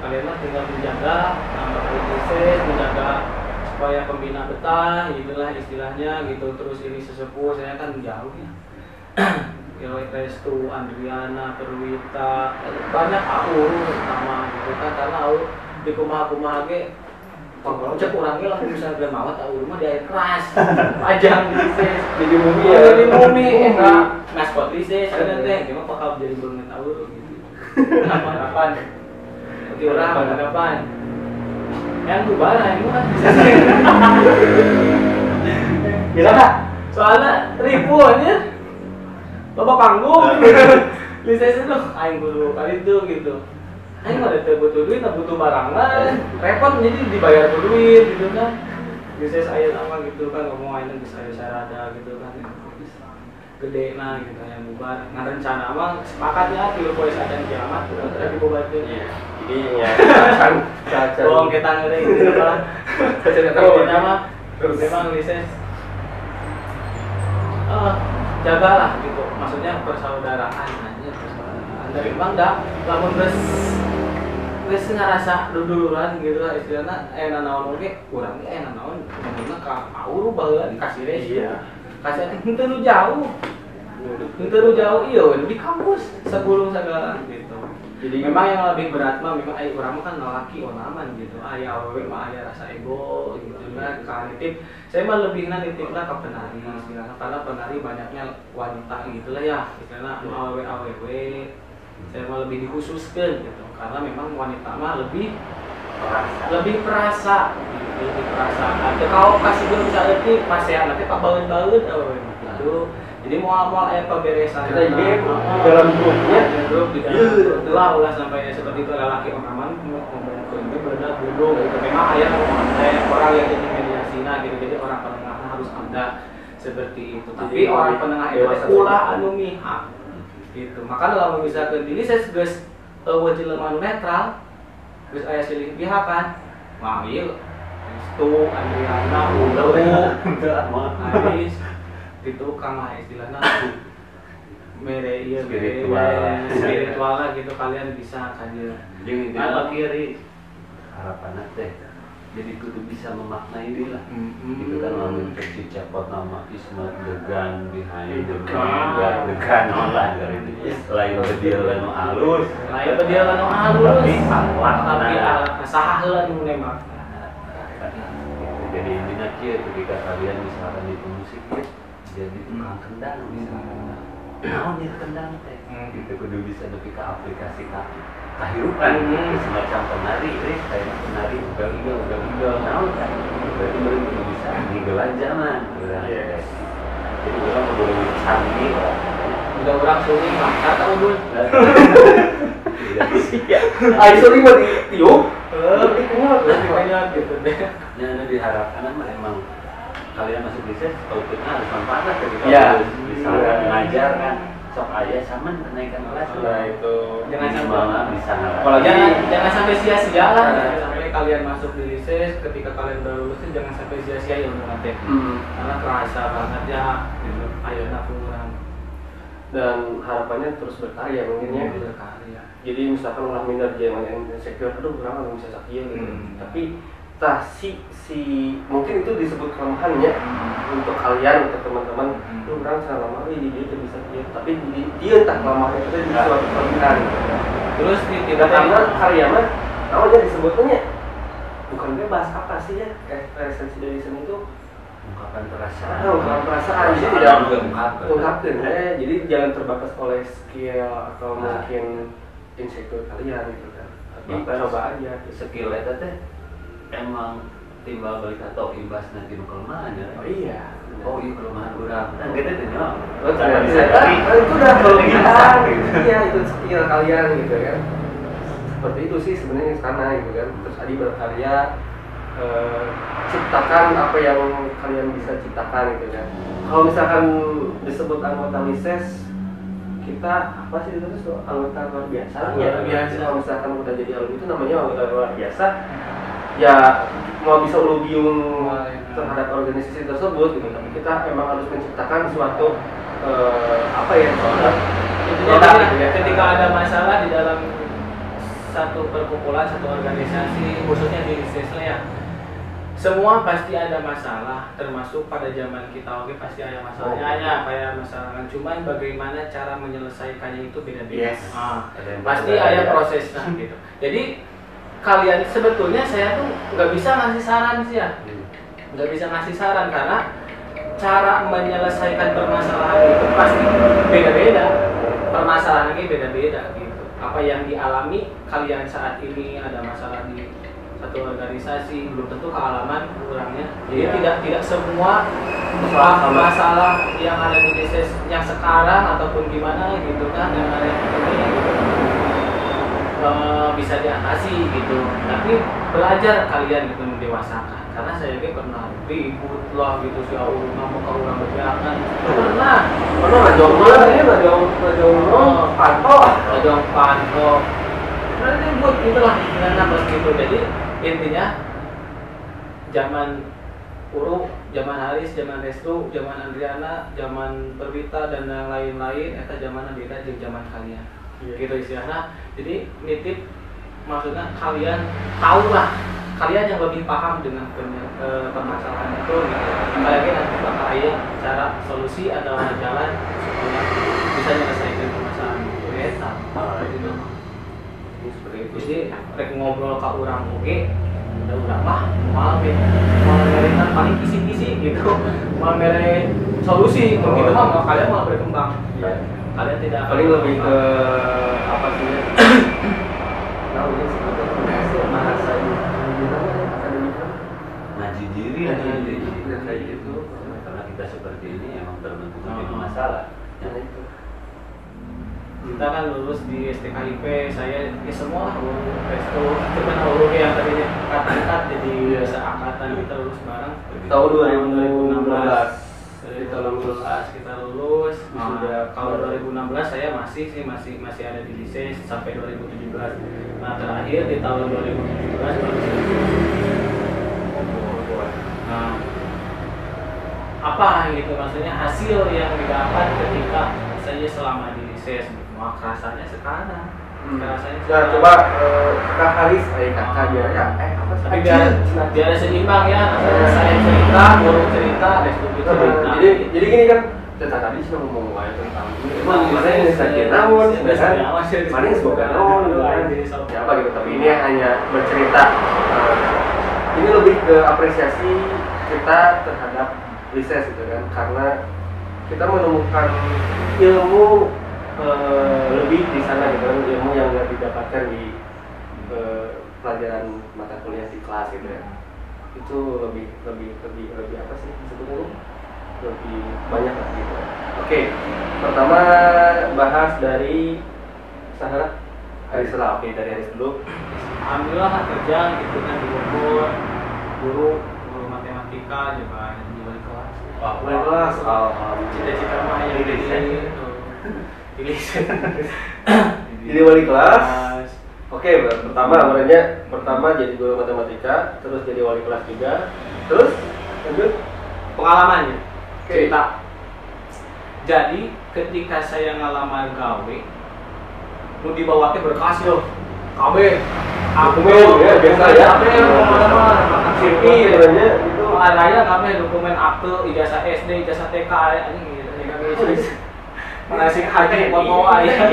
Kalian mah tinggal menjaga tambah Lises, menjaga supaya pembina betah, gitulah istilahnya gitu. Terus ini sesepuh saya kan jauh ya. Restu, Andriana, Perwita, banyak Aur terutama gitu kan, karena Aur di kumaha-kumaha ge cek urang ge lah misalnya maot Aur mah di air keras. Pajang di Lises. Jadi mumi ya. Jadi mumi eta maskot lises ada teh cuma bakal jadi burung tahu gitu. Harapan. Berarti orang harapan. Yang bubar aing mah bisa. Gila enggak? Soalnya ribu aja. Bapak panggung. Lises itu aing kudu kali itu gitu. Aing mah teu butuh duit, butuh barangan. Repot jadi dibayar ku duit gitu kan. Lises aya lama gitu kan ngomong aing geus aya sarada gitu kan. Gede nah gitu yang bubar. Nah rencana mah sepakatnya tilu poe sadan kiamat udah teh dibubarkeun. Iya. Jadi ya cacan. Bohong kita ngeureun gitu lah. Cacan eta mah memang lises. Jagalah gitu. Maksudnya persaudaraan aja persaudaraan. Dari memang dah lamun geus ngarasa duduluran gitu lah istilahna aya nanaon oge urang ge aya nanaon ngomongna ka auru baheula dikasih resi. Iya. Kasih henteu nu jauh. Henteu nu jauh ieu di kampus sebelum segala gitu. Jadi memang yang lebih berat mah memang aya urang mah kan lalaki onaman gitu. Aya awewe mah aya rasa ego gitu kan ka nitip. Saya mah lebihna nitipna ka penari istilahna karena penari banyaknya wanita gitulah ya. Istilahna anu awewe-awewe saya mah lebih dikhususkeun gitu karena memang wanita mah lebih perasa gitu, lebih perasa. Atau kalau kasih belum bisa leutik pasean nanti pabaeun-baeun awewe mah gitu. Jadi moal-moal aya paberesan kita jadi dalam grupnya grup di dalam ulah ulah sampai seperti itu lelaki onaman ngomongkeun ge bener bodoh gitu. Memang aya orang yang jadi mediasina gitu. Jadi orang penengah harus ada seperti itu. Tapi jadi, orang penengah itu ulah anu mihak gitu. Maka lamun misalkeun di lises geus eueuh jelema anu netral geus aya silih pihak kan. Wah ieu Restu, Andriana, Ulo, Aris di tukang lah istilahnya mere iya spiritual lah gitu kalian bisa kadir. Jeung intina kiri harapanna teh jadi kudu bisa memaknai diri lah. Gitu kan lamun cek cepot nama is not the gun behind the gun, the gun lah dari lain bedil anu alus, lain bedil anu alus, tapi akhlak saha heula nu nembak. Jadi intinya kieu ketika kalian misalkan di musik ya jadi tukang kendang misalkan. Naon ieu kendang teh? Gitu kudu bisa nepi ka aplikasi ka kahirupan semacam penari kayak penari ugal-ugal naon kan. Berarti mereka kudu bisa ninggalan zaman. Yes. Jadi urang kudu leuwih canggih lah. Udah urang suling lancar ka udul. Iya. Ai suling mah ditiup. Heeh, gitu deh. Nya anu diharapkan mah emang kalian masuk lises outputnya harus manfaat lah ketika misalkan ngajar kan sok aya sama kenaikan kelas. Nah itu jangan sampai bisa jangan sampai sia-sia lah. Jangan sampai kalian masuk di lises ketika kalian baru lulus jangan sampai sia-sia ya nanti karena kerasa banget ya gitu ayeuna kurang dan harapannya terus berkarya mungkin ya berkarya. Jadi misalkan ulah minder jangan insecure aduh kurang anu bisa sakieu gitu. Tapi tah si mungkin itu disebut kelemahannya untuk kalian untuk teman-teman itu orang selama ini dia bisa dia tapi dia entah kelemahannya itu jadi suatu kelebihan gitu. Terus tidak karena karya mah namanya disebutnya bukan bebas apa sih ya esensi dari seni itu ungkapan perasaan. Ungkapan perasaan jadi tidak ungkapkan jadi jangan terbatas oleh skill atau mungkin insecure kalian gitu kan tapi coba aja skill itu teh emang timbal balik atau imbas nanti nu kelemahan ya. Oh iya. Oh iya kelemahan urang. Kan gitu teh nya. Oh bisa itu udah kelebihan. Iya itu skill kalian gitu kan. Seperti itu sih sebenarnya sana gitu kan. Terus Adi berkarya ciptakan apa yang kalian bisa ciptakan gitu kan. Kalau misalkan disebut anggota lises kita apa sih itu tuh anggota luar biasa ya. Biasa. Kalau misalkan udah jadi alumni itu namanya anggota luar biasa. Ya mau bisa ulubiung terhadap organisasi tersebut gitu, tapi kita memang harus menciptakan suatu apa ya intinya gitu ya. Ketika ada masalah di dalam satu perkumpulan, satu organisasi khususnya di lises ya, semua pasti ada masalah, termasuk pada zaman kita oke pasti ada masalahnya, ya kayak masalah. Cuman bagaimana cara menyelesaikannya itu beda-beda. Yes. Nah, pasti ada prosesnya gitu. Jadi kalian sebetulnya saya tuh nggak bisa ngasih saran sih ya, nggak bisa ngasih saran karena Cara menyelesaikan permasalahan itu pasti beda-beda. Permasalahannya beda-beda gitu. Apa yang dialami kalian saat ini ada masalah di satu organisasi belum tentu kealaman orangnya. Jadi tidak semua masalah yang ada di bisnis yang sekarang ataupun gimana gitu kan yang ada ini gitu, bisa diatasi gitu. Tapi belajar kalian gitu mendewasakan. Karena saya juga pernah ribut lah gitu si ngomong ke orang berjalan. Pernah ngajong panto. Pernah ribut itulah istilahnya pas gitu. Jadi intinya zaman Uru, zaman Haris, zaman Restu, zaman Andriana, zaman Perwita dan yang lain-lain eta zamanna beda jeung zaman kalian. Gitu istilahnya. Jadi nitip maksudnya kalian tahulah, kalian yang lebih paham dengan permasalahan itu gitu. Apalagi nanti bakal aya cara solusi atau jalan supaya bisa menyelesaikan permasalahan itu eta. Gitu. Seperti itu. Jadi rek ngobrol ka urang oge, da urang mah moal mere paling kisi-kisi gitu. Moal mere solusi, begitu mah kalian mau berkembang. Iya. Kalian tidak paling lebih ke apa sih ya? Nah, mungkin sebetulnya bahasa ini ngaji diri kayak gitu. Karena kita seperti ini emang terbentuk jadi masalah. Nah, itu. Kita kan lulus di STKIP, saya ya semua lah resto, cuman UG yang tadinya angkat jadi seangkatan kita lulus bareng. Tahun 2016. Kita lulus. Nah, kalau 2016 saya masih ada di Lises sampai 2017. Nah, terakhir di tahun 2017 baru saya. Nah, apa gitu maksudnya hasil yang didapat ketika saya selama di Lises gitu. Wah, rasanya sekarang. Rasanya sekarang. Nah, coba Kak Haris, kakak biar ya, apa sih? Tapi biar seimbang ya, saya cerita, guru cerita, Restu cerita. Jadi gini kan, cerita tadi sih ngomong aja tentang ini. Emang mana yang sakit naon, kan? Mana yang semoga naon, ya apa gitu. Tapi ini hanya bercerita. Ini lebih ke apresiasi kita terhadap Lises gitu kan, karena kita menemukan ilmu lebih di sana gitu kan, ilmu yang nggak didapatkan di pelajaran mata kuliah di kelas gitu ya. Itu lebih apa sih disebutnya? Lebih banyak lah gitu. Oke, pertama bahas dari Sahara Haris lah. Oke, dari Haris dulu. Alhamdulillah kerja gitu kan di Bogor, guru matematika juga di wali kelas. Wali kelas. Cita-cita mah yang di Jadi wali kelas. Oke, pertama jadi guru matematika, terus jadi wali kelas juga. Terus lanjut pengalamannya. Cerita. Jadi ketika saya ngalamar gawe, nu dibawa teh berkas yo. KB. Dokumen ya biasa ya. KB kemana-mana, CV sebenarnya itu ada ya KB dokumen akte, ijazah SD, ijazah TK anjing gitu. Manasik haji buat bawa ayah.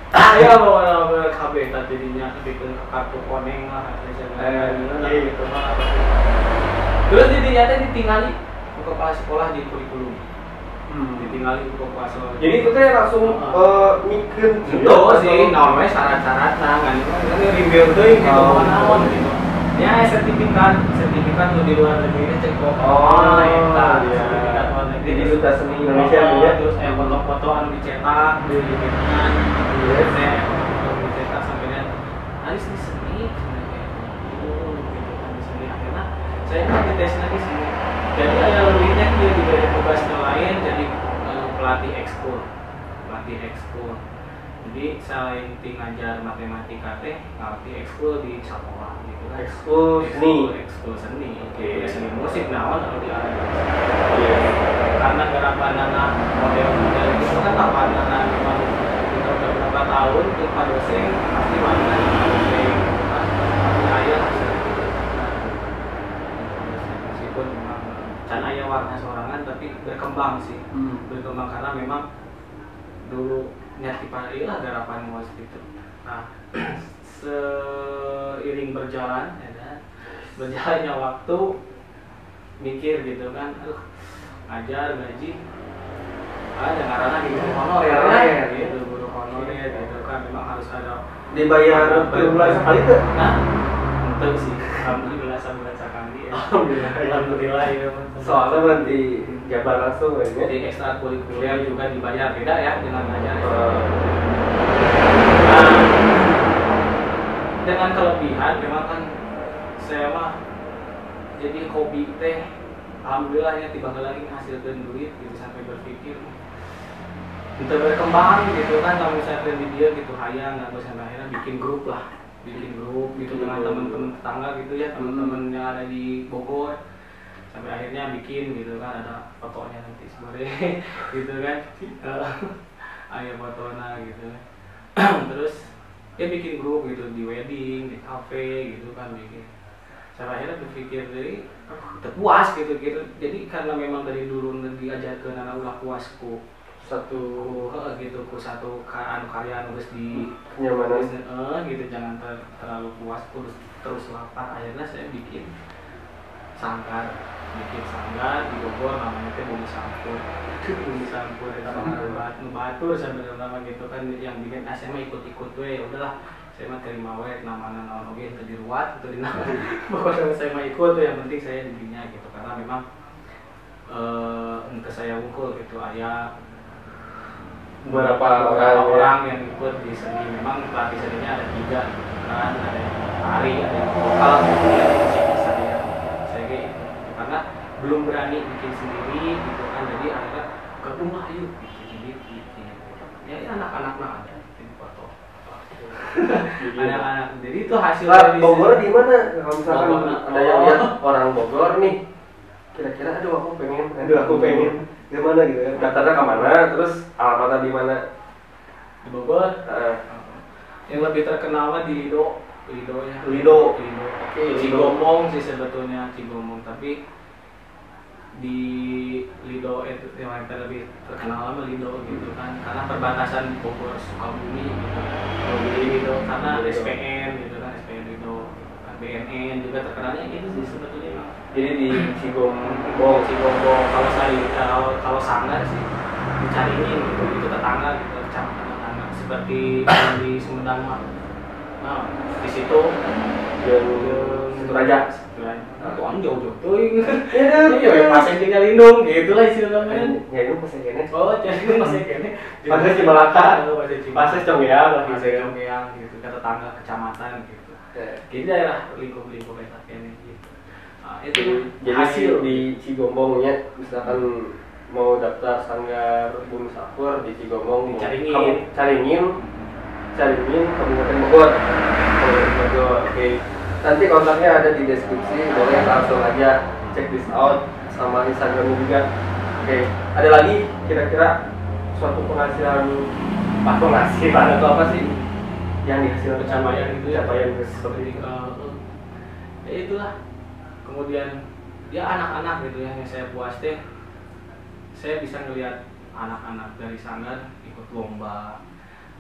Ayah bawa nama KB tadinya bikin kartu koneng lah gitu mah. Terus jadinya teh ditinggali ku kepala sekolah di kurikulum. Ditinggali ku kepala sekolah. Jadi itu teh langsung mikir gitu sih, namanya syarat-syaratna kan. Kan rebuild teuing gitu naon gitu. Ya sertifikat nu di luar negeri teh cek oh, eta sertifikat luar negeri. Jadi Duta Seni Indonesia ya. Terus foto-foto anu dicetak di gitu. Foto dicetak sampai lihat Aris di seni sebenarnya. Oh, gitu kan di seni akhirnya saya kan dites lagi sini. Jadi ada lebihnya dia diberi tugas lain jadi pelatih ekskul. Jadi selain ngajar matematika teh, ngelatih ekskul di sekolah gitu kan. Ekskul seni. Ekskul seni. Oke. Seni musik naon anu diarahkeun. Iya. Karena garapanana model-model itu kan lapanana memang kita udah berapa tahun di Pak dosen pasti warna dosen gitu kan. Pasti aya meskipun memang can aya warna sorangan tapi berkembang sih. Berkembang karena memang dulu nyati lah garapan was gitu. Nah, seiring berjalan ya, berjalannya waktu mikir gitu kan, aduh Ngajar gaji jangan karena di guru honorer ya gitu, guru honorer gitu kan memang harus ada dibayar bulan sekali tuh. Nah, untuk sih alhamdulillah sebulan sekali ya. Alhamdulillah ya. Soalnya nanti jabar langsung ya. Jadi ekstrakurikuler juga dibayar beda ya dengan ngajar. Nah, dengan kelebihan memang kan saya mah jadi hobi teh alhamdulillah ya tiba lagi menghasilkan duit gitu sampai berpikir untuk berkembang gitu kan kalau misalnya di dia gitu hayang nggak sampai akhirnya bikin grup lah, bikin grup gitu dengan teman-teman tetangga gitu ya, teman-teman yang ada di Bogor sampai akhirnya bikin gitu kan ada fotonya nanti sebenarnya gitu kan ada fotonya gitu terus ya bikin grup gitu di wedding, di cafe gitu kan bikin sampai akhirnya berpikir dari terpuas gitu gitu jadi karena memang dari dulu diajarkan anak ulah puasku satu gitu ku satu anu karya anu geus di kenyamanan gitu jangan terlalu puas terus lapar akhirnya saya bikin sanggar di Bogor namanya teh Bumi Sampur. Bumi Sampur eta mah nu batur sebenarnya nama gitu kan yang bikin saya mah ikut-ikut we ya udahlah saya mah terima we namana naon oge teu diruat teu dinaon pokoknya saya mah ikut yang penting saya didinya gitu karena memang ente saya unggul gitu aya beberapa orang yang ikut di seni memang pelatih seninya ada 3 gitu kan ada yang tari ada yang vokal gitu ya musik saya kayak itu karena belum berani bikin sendiri gitu kan jadi akhirnya gabung lah yuk gitu jadi bikin ya anak-anak mah ada di foto anak-anak jadi itu hasil dari Bogor di mana kalau misalkan ada yang lihat orang Bogor nih kira-kira aduh aku pengen gimana gitu ya daftarnya ke mana terus alamatnya di mana di Bogor yang lebih terkenal mah di Lido ya Lido. Oke, Cigombong sih sebetulnya Cigombong tapi di Lido itu yang lebih terkenal sama Lido gitu kan karena perbatasan Bogor Sukabumi gitu jadi Lido karena Lido. SPN gitu kan SPN Lido gitu kan BNN juga terkenalnya gitu sih sebetulnya emang. Jadi di Cigombong kalau saya kalau sanggar sih dicariin gitu itu tetangga gitu kecamatan tetangga seperti di Sumedang mah. Nah, di situ yang Situraja. Tuh jauh-jauh teuing. Iya, pasien tinggal lindung gitu lah istilahnya. Ya itu pasien kene. Oh, jadi pasien kene. Pasien Cimalaka, pasien Conggeang, pasien Conggeang gitu ke tetangga kecamatan gitu. Jadi daerah lingkup-lingkup eta kene gitu. Nah, itu jadi hasil di Cigombongnya misalkan mau daftar sanggar Bumi Sampur di Cigombong di Caringin Kabupaten Bogor. Oke. Nanti kontaknya ada di deskripsi, boleh langsung aja cek this out sama Instagramnya juga. Oke, ada lagi kira-kira suatu penghasilan atau apa sih yang dihasilkan pencapaian gitu ya? Pencapaian seperti itu. Ya itulah. Kemudian ya anak-anak gitu ya yang saya puas deh. Saya bisa ngelihat anak-anak dari sanggar ikut lomba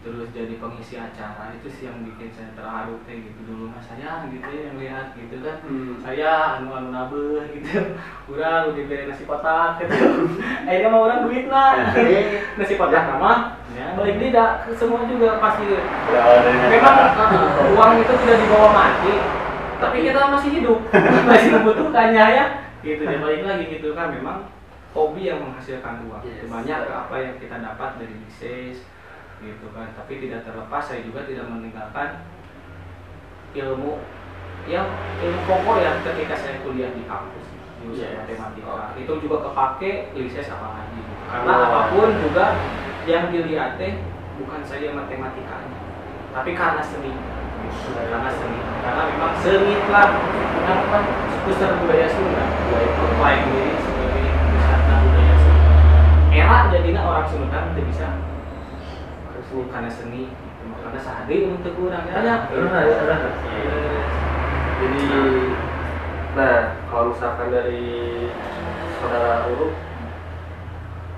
terus jadi pengisi acara itu sih yang bikin saya terharu teh gitu dulu mas saya gitu ya yang lihat gitu kan saya anu nabeuh gitu urang diberi nasi kotak gitu akhirnya mau orang duit lah nasi kotak nama ya balik tidak semua juga pasti memang uang itu tidak dibawa mati tapi kita masih hidup masih membutuhkannya ya gitu ya balik lagi gitu kan memang hobi yang menghasilkan uang. Yes. Banyak apa yang kita dapat dari bisnis gitu kan, tapi tidak terlepas saya juga tidak meninggalkan ilmu yang ilmu pokok ya ketika saya kuliah di kampus jurusan matematika. Itu juga kepake lises apalagi gitu. Karena apapun juga yang dilihat teh bukan saya matematikanya, tapi karena seni. Karena seni, karena memang seni lah kan pusat budaya Sunda, yaitu klaim diri sebagai wisata budaya Sunda. Era jadinya orang Sumedang tidak bisa karena seni, gitu. Karena sehari untuk kurang ya. Jadi, nah kalau misalkan dari saudara Uruk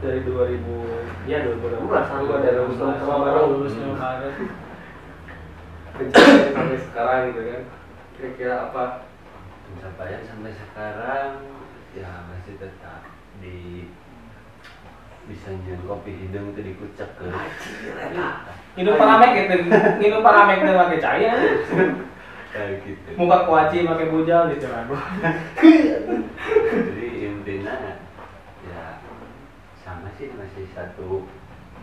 dari 2016 sama dari sama bareng lulusnya bareng pencapaian sampai sekarang gitu kan, kira-kira apa pencapaian sampai sekarang? Ya masih tetap di Bisa nyeun kopi hideung teh dikucek ke. Minum paramek gitu, minum paramek teh make cai. Kayak gitu. Muka kuaci make bujal di jalan. Jadi intinya ya sama sih, masih satu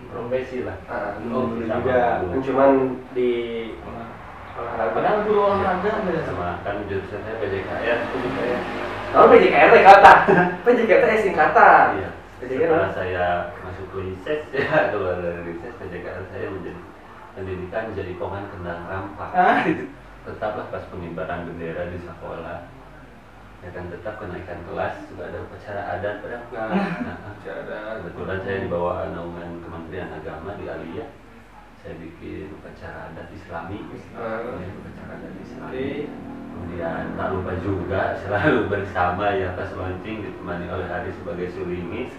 profesi lah. Oh, juga cuman di olahraga. Padahal guru olahraga sama kan jurusan saya PJKR. Kalau PJKR teh kata, PJKR teh singkatan. Iya. Setelah saya masuk ke riset ya, keluar dari riset PJKR saya menjadi pendidikan jadi kongan kendang rampak. Tetaplah pas pengibaran bendera di sekolah, ya kan tetap kenaikan kelas juga ada upacara adat pada. Nah, kebetulan saya di bawah naungan Kementerian Agama di Aliyah, saya bikin upacara adat Islami, ya, upacara adat Islami. Kemudian tak lupa juga selalu bersama ya pas launching ditemani oleh Hari sebagai sulingis.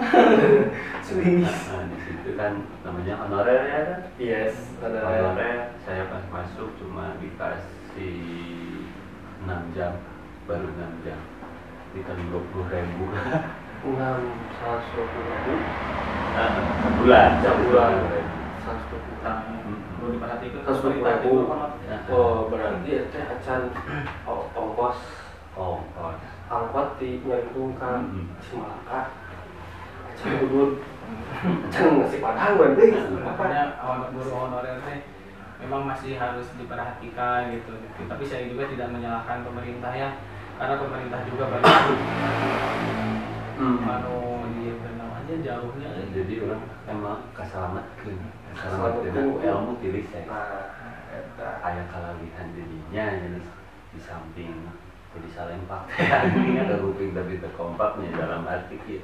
Sulingis. Nah, di situ kan namanya honorer ya kan? Yes, honorer. Honorer. Saya pas masuk cuma dikasih 6 jam, baru 6 jam. Dikali 20.000. 620.000. Nah, sebulan, sebulan. 120.000. Perlu diperhatikan. 120.000. Oh, berarti ya teh acan ongkos angkot di Nyangkung ke Cimalaka. Acan kudu acan nasi padang berarti. Makanya guru honorer teh memang masih harus diperhatikan gitu. Tapi saya juga tidak menyalahkan pemerintah ya, karena pemerintah juga banyak anu dia bernama aja jauhnya. Jadi orang emang kasalamatkeun. Kasalamatkeun ilmu tilis ya. Aya kalalihan dirinya jadi di samping jadi salempak. Ini ada kuping tapi terkompaknya dalam arti kieu.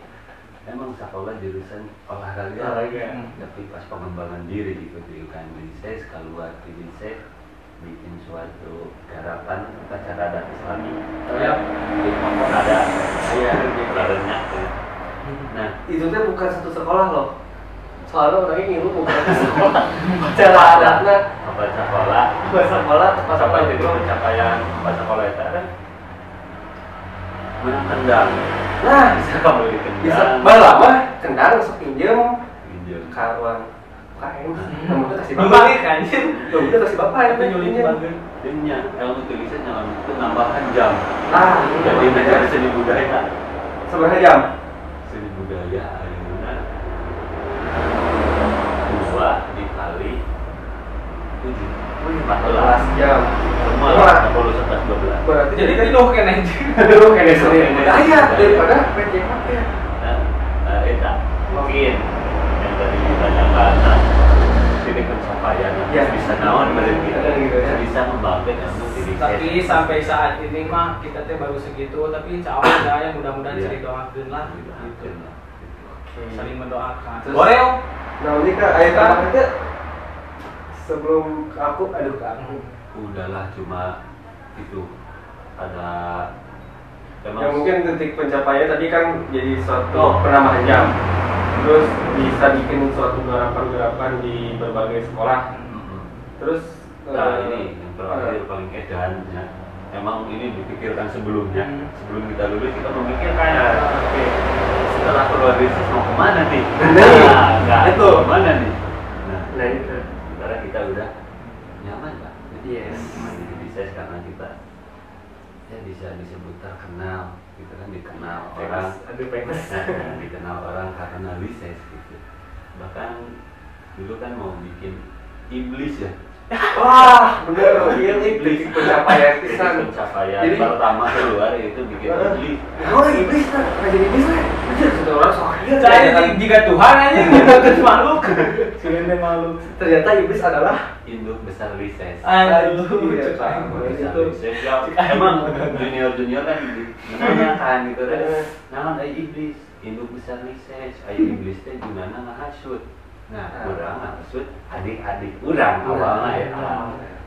Emang sekolah jurusan olahraga, tapi pas pengembangan diri ikut di UKM Lises, keluar di Lises bikin suatu garapan upacara adat Islami. Ya, di ada ya, di. Nah, itu teh bukan satu sekolah loh. Soalnya orangnya ngilu bukan satu sekolah. Upacara adatna apa sekolah? Apa sekolah? Sampai jadi pencapaian apa sekolah itu kan menang kendang. Nah, bisa kamu beli kendang. Bisa balah mah kendang sok pinjem. Pinjem ka ruang UKM. Kamu tuh kasih bapak. Balik anjir. Kamu tuh kasih bapak yang nyulik banget. Jadinya ilmu tulisan yang itu nambahan jam. Ah, jadi ngajar seni budaya. Seberapa jam? Seni budaya ayeuna 2 dikali 7. 14 jam. Semua lah, 10, 11, 12. Berarti jadi kan dulu kena dulu kena seni budaya daripada PJKP. Nah, eta mungkin yang tadi ditanyakan titik pencapaian ya. Bisa naon berarti gitu ya. Bisa membangkit ilmu titik. Tapi sampai saat ini mah kita teh baru segitu, tapi insya Allah ya mudah-mudahan ya. Jadi doakeun lah gitu. Oke. Saling mendoakan. Boleh. Nah, ini Kak, ayo teh sebelum ke aku, aduh ke aku. Udahlah cuma itu ada emang ya mungkin titik pencapaian tadi kan jadi suatu penambahan jam. Terus bisa bikin suatu garapan-garapan di berbagai sekolah. Terus nah ini yang terakhir paling edan ya. Emang ini dipikirkan sebelumnya. Sebelum kita lulus kita memikirkan. Oke. Setelah keluar bisnis mau kemana nih? Nah, itu kemana nih? Nah itu. Sementara kita udah nyaman lah. Yes. Nyaman di bisnis karena kita ya bisa disebut terkenal, gitu kan, dikenal orang. Aduh, famous. Nah, dikenal orang karena lises gitu. Bahkan dulu kan mau bikin iblis ya. Wah, bener, iya iblis pencapaian pisan. Pencapaian jadi, pertama keluar itu bikin iblis. Oh, iblis lah, nggak jadi iblis lah. Anjir, satu orang sok iya. Saya jika Tuhan aja gitu makhluk. Sudah makhluk. Ternyata iblis adalah induk besar lises. Aduh, itu. Emang junior-junior kan menanyakan gitu kan. Nah, ada iblis, induk besar lises. Ayo iblis teh gimana ngahasut? Nah, kurang maksud adik-adik kurang awalnya ya.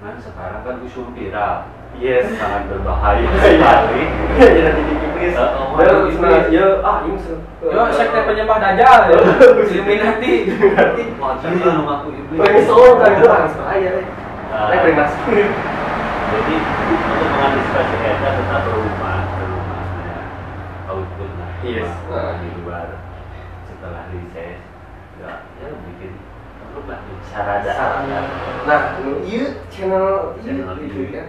Nah, sekarang kan usum viral. Yes, sangat berbahaya sekali. Jadi iblis. Baru ya, ini yo sekte penyembah dajjal ya. Illuminati. Wah, jadi ngaku iblis. Pengen soal kan itu harus bahaya deh. Saya masuk. Jadi untuk mengantisipasi eta tetap rumah ya. Output lah. Yes. Di luar setelah riset. juga ya bikin grup lah Sarada. Nah, ieu channel itu ya.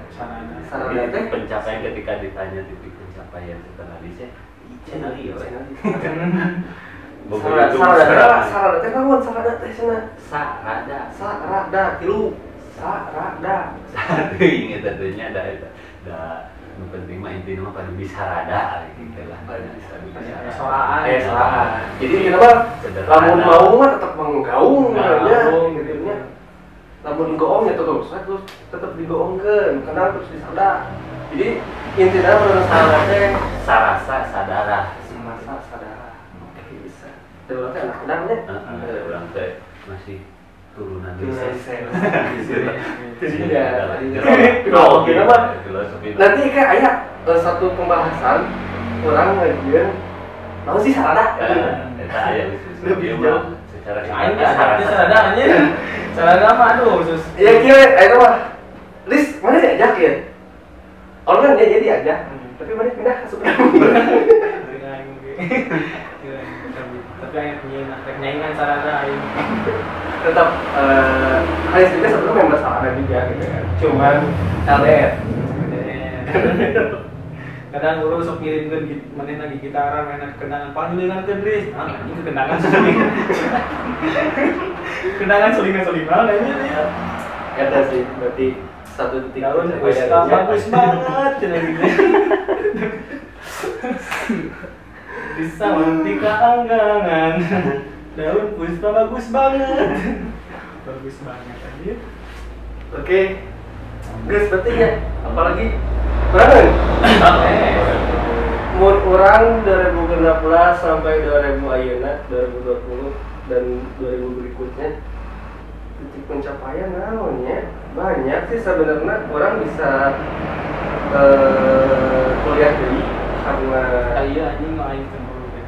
Sarada teh pencapaian ketika ditanya titik pencapaian setelah lise channel ieu. Sarada teh naon sarada teh cenah? Sarada. Sarada tilu. Sarada. Teuing eta teh nya da nu penting mah intina mah pada bisa rada gitu lah. Soraan. Soraan. Jadi kenapa lamun mau mah tetap menggaung nya gitu nya. Lamun goong nya terus tetep digoongkeun, karena terus disada. Jadi intina mah sarada teh sarasa sadara. Sarasa sadara. Oke, bisa. Teh urang teh anak kendang nya. Heeh, urang teh masih turunan desa. Jadi ya, filosofi. Nanti kayak aya satu pembahasan orang ngajieun naon sih sarada? Eta aya khusus. Jauh secara aing sarada sarada anjir. Sarada mah aduh khusus. Ya kieu eta mah. Lis, mana diajak ya? Orang dia jadi diajak, tapi mana pindah ke Sukabumi. Tapi aing nyaingan sarada aing. Tetap Haris juga sebelumnya member sarada juga gitu kan. Cuman LDR. Kadang guru sok ngirimkeun maneh lagi gitaran, mainan kendangan, panggilan ke Dris. Ah, anjing kendangan sulingan. Kendangan sulingan-sulingan anjir ya. Eta sih berarti satu titik pencapaian bagus banget cenah gitu. Bisa mentika anggangan. Daun puspa bagus banget. Bagus banget anjir. Oke. Guys, berarti ya, apalagi kurang. Mun urang 2016 sampai 2000 ayeuna 2020 dan 2000 berikutnya titik pencapaian naon nya? Banyak sih sebenarnya orang bisa kuliah deui karena iya anjing mah aing cemburu teh.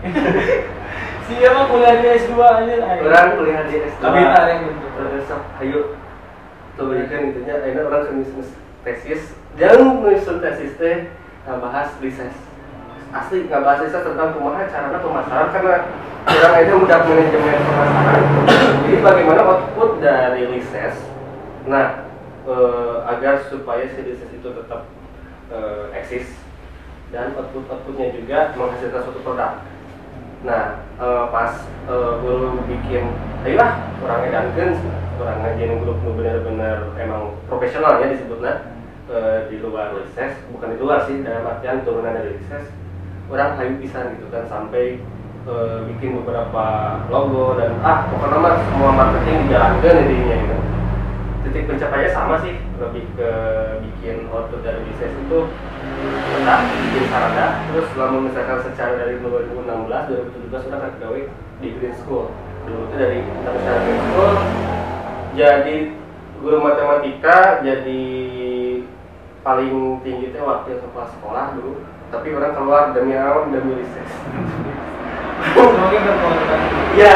Siapa kuliah di S2 anjir aing. Urang kuliah di S2. Kabita yang bentuk. Terus hayu teuikeun gitu nya ayeuna urang keur nyusun tesis. Jangan nyusun tesis teh ngabahas riset. Asli ngabahas riset tentang kumaha carana pemasaran karena urang ayeuna udah manajemen pemasaran. Jadi bagaimana output dari riset. Nah, agar supaya si riset itu tetap eksis dan output-outputnya juga menghasilkan suatu produk. Nah, pas guru bikin, ayolah orang edankeun, orang ngajian grup nu bener-bener emang profesional ya disebutnya di luar riset, bukan di luar sih, dalam artian turunan dari riset, orang hayu pisan gitu kan sampai bikin beberapa logo dan pokoknya mah semua marketing dijalankan intinya gitu. Titik pencapaiannya sama sih, lebih ke bikin output dari riset itu tetap bikin sarana. Terus selama misalkan secara dari 2016, 2017 udah kan gawe di Green School. Dulu itu dari International Green School jadi guru matematika, jadi paling tinggi itu wakil kepala sekolah dulu. Tapi orang keluar demi awam, demi riset. Semakin berkualitas. Ya,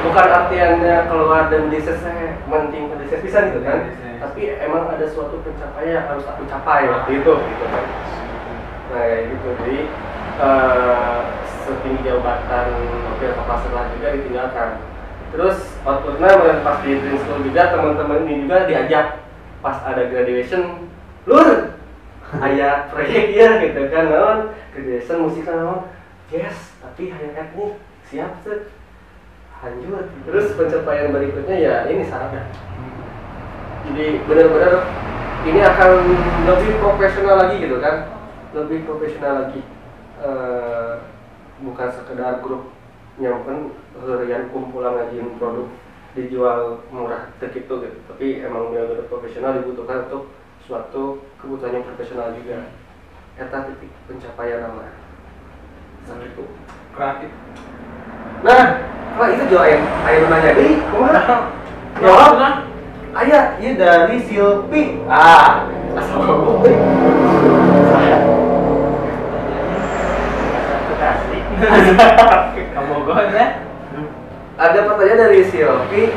bukan artiannya keluar dan riset saya penting riset bisa gitu kan. Tapi emang ada suatu pencapaian yang harus aku capai waktu itu gitu kan. Nah kayak gitu, jadi setinggi jabatan wakil kepala sekolah juga ditinggalkan. Terus outputnya pas di Green School juga teman-teman ini juga diajak pas ada graduation, lur, aya proyek ya gitu kan, naon graduation musik naon, yes, tapi hayang etnik siap sih, lanjut. Terus pencapaian berikutnya ya ini sarana. Jadi benar-benar ini akan lebih profesional lagi gitu kan, lebih profesional lagi, bukan sekedar grup nyampen harian kumpulan ngajin produk dijual murah gitu gitu, tapi emang benar-benar profesional dibutuhkan untuk suatu kebutuhan yang profesional juga. Eta titik pencapaian nama sakitu kreatif. Nah, kalau itu jual ayam nanya deui kumaha? Jawab. Aya ieu dari Silpi. Ah, asal ngomong euy. Kabogohnya. Ada pertanyaan dari Silpi,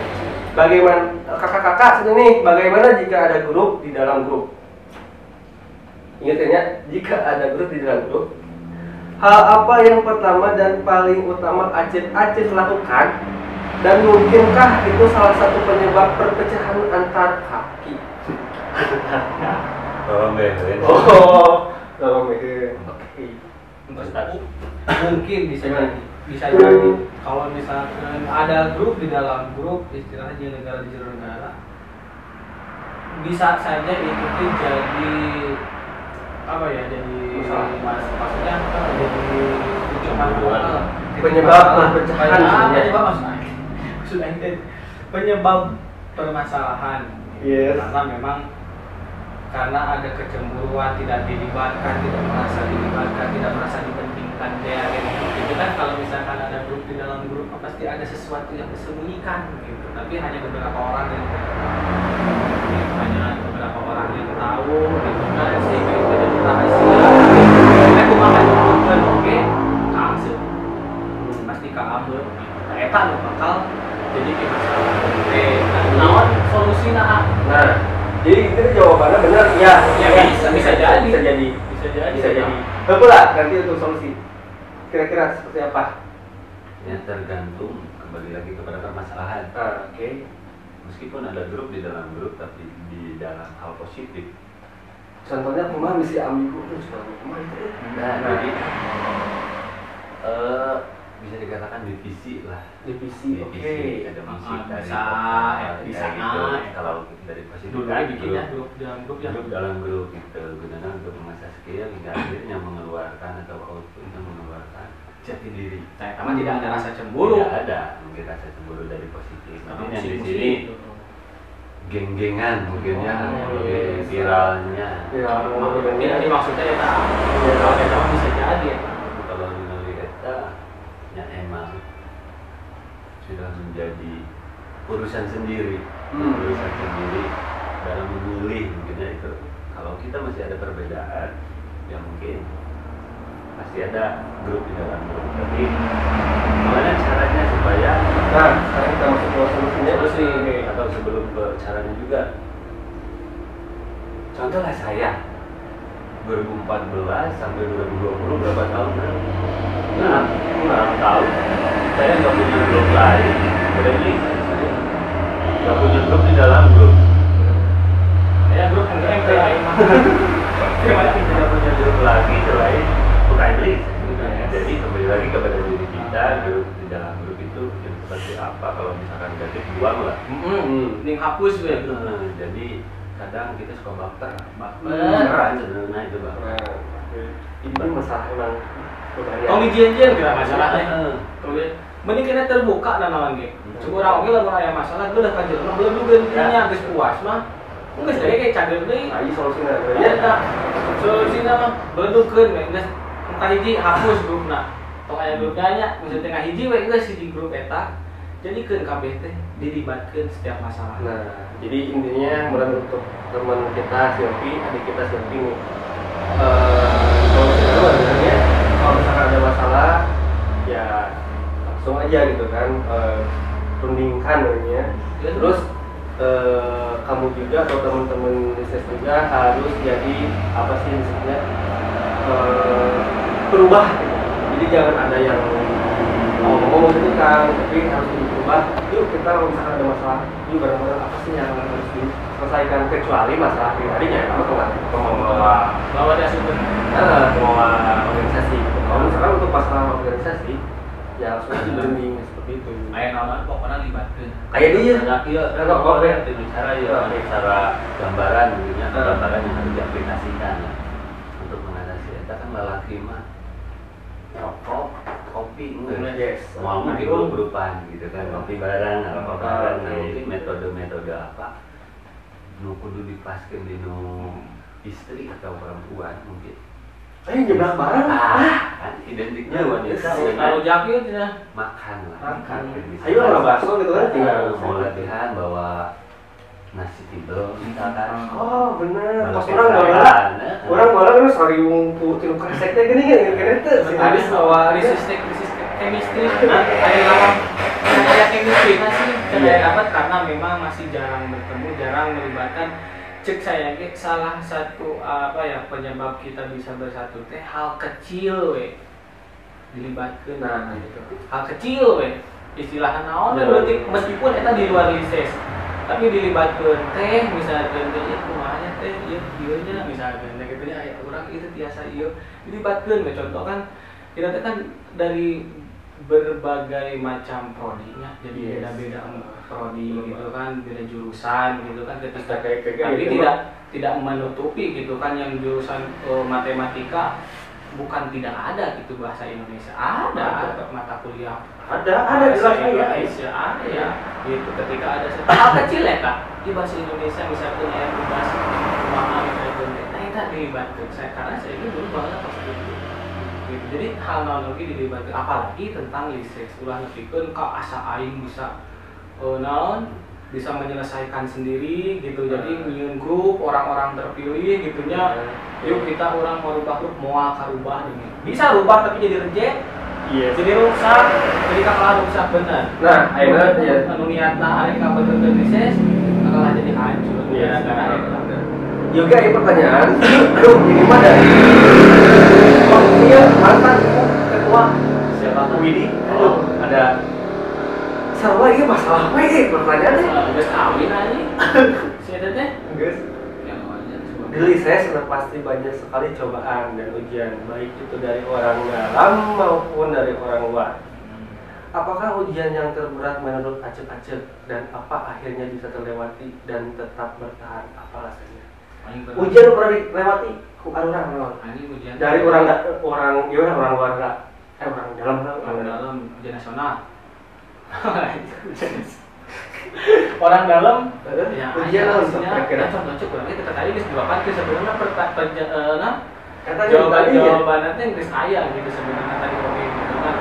bagaimana kakak-kakak sini nih, bagaimana jika ada grup di dalam grup? Ingat ya, jika ada grup di dalam grup, hal apa yang pertama dan paling utama Acit-Acit lakukan Dan mungkinkah itu salah satu penyebab perpecahan antar kaki? Tolong deh. Oh, tolong deh. Oke. Mungkin bisa jadi. Bisa jadi. Kalau misalkan ada grup di dalam grup, istilahnya negara di jero negara, bisa saja itu jadi apa ya? Jadi maksudnya jadi penyebab perpecahan. Penyebab permasalahan. Yes. Karena memang karena ada kecemburuan, tidak dilibatkan, tidak merasa dilibatkan, tidak merasa dipentingkan ya, gitu. Itu kan kalau misalkan ada grup di dalam grup pasti ada sesuatu yang disembunyikan gitu. Tapi hanya beberapa orang yang hanya beberapa orang yang tahu gitu kan, sehingga itu jadi rahasia. Aku makan bukan oke, kangsep pasti kaambel. Nah, eta nu bakal jadi ke masalah. Naon solusina? Nah, jadi itu jawabannya benar ya. Ya, bisa jadi. Bisa jadi. Bisa jadi. Bisa jadi. Betul lah, nanti untuk solusi. Kira-kira seperti apa? Ya tergantung kembali lagi kepada permasalahan. Oke. Meskipun ada grup di dalam grup, tapi di dalam hal positif. Contohnya kumaha misi ambigu tuh, kumaha itu. Nah, jadi bisa dikatakan divisi lah. Divisi, oke. Okay. Ada musik dari bisa, bisa gitu. Kalau dari positif kan bikinnya grup dalam grup ya. Grup dalam grup gitu, gunanya untuk mengasah skill hingga akhirnya mengeluarkan atau outputnya mengeluarkan jati diri. Nah, karena tidak ada rasa cemburu. Tidak ada, mungkin rasa cemburu dari positif. Tapi yang di sini geng-gengan mungkin ya, viralnya. Viral. Ini maksudnya ya tak. Kalau eta bisa jadi ya. Kalau ningali eta ya emang sudah menjadi urusan sendiri, urusan sendiri dalam memilih mungkin ya itu. Kalau kita masih ada perbedaan, ya mungkin pasti ada grup di dalam grup. Tapi gimana caranya supaya? Nah, sekarang kita masuk ke solusinya. Solusi atau sebelum ke caranya juga. Contohlah saya 2014 sampai 2020 berapa tahun kan? Nah, 6 tahun. Saya nggak punya grup lain. Berarti saya nggak punya grup di dalam grup. Ya grup MPA. Tidak punya grup lagi selain bukan list. Jadi kembali lagi kepada diri kita, grup di dalam grup itu yang seperti apa. Kalau misalkan negatif buang lah. Ning hapus gue. Jadi kadang kita suka baper. Baperan sebenarnya itu baper. Ini masalah emang. Tong dijieun-jieun kira masalahnya. Mending kena terbuka dan naon ge. Cuma urang oge lamun aya masalah geuleuh ka jelema beledugeun nya geus puas mah. Geus deui kayak cager deui. Ai solusina. Ya eta. Solusina mah beledugeun we geus kahiji hapus grupna. Tong aya grupna nya geus teh ngahiji we geus hiji grup eta. Jadikeun kabeh teh dilibatkeun setiap masalah. Nah, jadi intinya mudah untuk teman kita Silvi, adik kita Silvi nih. Solusina sebenarnya kalau misalkan ada masalah ya langsung aja gitu kan, rundingkan namanya. Terus kamu juga atau teman-teman bisnis juga harus jadi apa sih disebutnya berubah gitu. Jadi jangan ada yang ngomong-ngomong gitu kan, tapi harus berubah. Yuk kita kalau misalkan ada masalah, yuk bareng-bareng apa sih yang harus diselesaikan, kecuali masalah pribadinya kamu tuh nggak membawa bawa dia sumber bawa organisasi. Kalau misalkan untuk masalah organisasi ya langsung aja berunding seperti itu. Aya naon pokoknya libatkeun. Kayak dia. Iya, kalau bicara ya cara gambaran mungkinnya gambaran yang harus diaplikasikan untuk mengatasi eta kan lalaki mah rokok, kopi enggak. Yes. Mau mah grup-grupan gitu kan, kopi bareng, rokok bareng. Nah, mungkin metode-metode apa nu kudu dipaskeun di nu istri atau perempuan mungkin. Nyeblak bareng. Kan identiknya wanita kalau jakir ya makan lah. Makan. Ayo lah bakso gitu kan tinggal mau latihan bawa nasi timbel misalkan. Oh, bener. Pas orang bawa. Orang bawa kan sariung ku tilu kreseknya gini kan kene teu. Habis bawa resistek chemistry. Ayo lawan. Kayak chemistry masih tidak dapat karena memang masih jarang bertemu, jarang melibatkan. Cek saya ge salah satu apa ya penyebab kita bisa bersatu teh hal kecil we dilibatkeun. Nah, gitu. Hal kecil we. Istilahna naon leutik meskipun eta di luar lises. Tapi dilibatkeun teh misalkan teh ieu kumaha nya teh ieu kieu nya misalkan teh kitu nya aya urang ieu tiasa ieu dilibatkeun we contoh kan kita teh kan dari berbagai macam prodinya jadi beda-beda prodi gitu kan beda jurusan gitu kan ketika tapi tidak menutupi gitu kan yang jurusan matematika bukan tidak ada gitu bahasa Indonesia ada mata kuliah ada jelas Indonesia ada ya gitu ketika ada hal kecil ya kak di bahasa Indonesia misalnya ya bahasa kumaha misalnya nah itu dilibatkan saya karena saya itu dulu banget pas itu gitu. Jadi hal analogi dilibatkan apalagi tentang lises ulah nepikeun ka asa aing bisa naon bisa menyelesaikan sendiri gitu. Jadi nyieun grup orang-orang terpilih gitunya. Yuk kita orang mau rubah grup moal karubah ini. Bisa rubah tapi jadi reject. Yes. Jadi rusak, jadi kalah rusak bener. Nah, ayeuna ya anu niatna ari kabenerkeun lises kalah jadi hancur. Iya, karena eta. Yoga ini pertanyaan. Aduh, ini mah dari iya, mantan ketua siapa Widi. Aduh, ada sama iya masalah apa ini pertanyaannya? Geus kawin aja. Si eta teh? Geus. Di lises pasti banyak sekali cobaan dan ujian, baik itu dari orang dalam maupun dari orang luar. Apakah ujian yang terberat menurut Acep-Acep dan apa akhirnya bisa terlewati dan tetap bertahan? Apa alasannya? Ujian pernah dilewati ku arurang naon? Dari orang orang gimana orang luar enggak? Orang dalam orang dalam ujian nasional. Orang dalam ya ujian ya contoh kurang kita tadi geus dibaparkeun sebenarnya jawaban teh geus aya gitu sebenarnya tadi oke gitu kan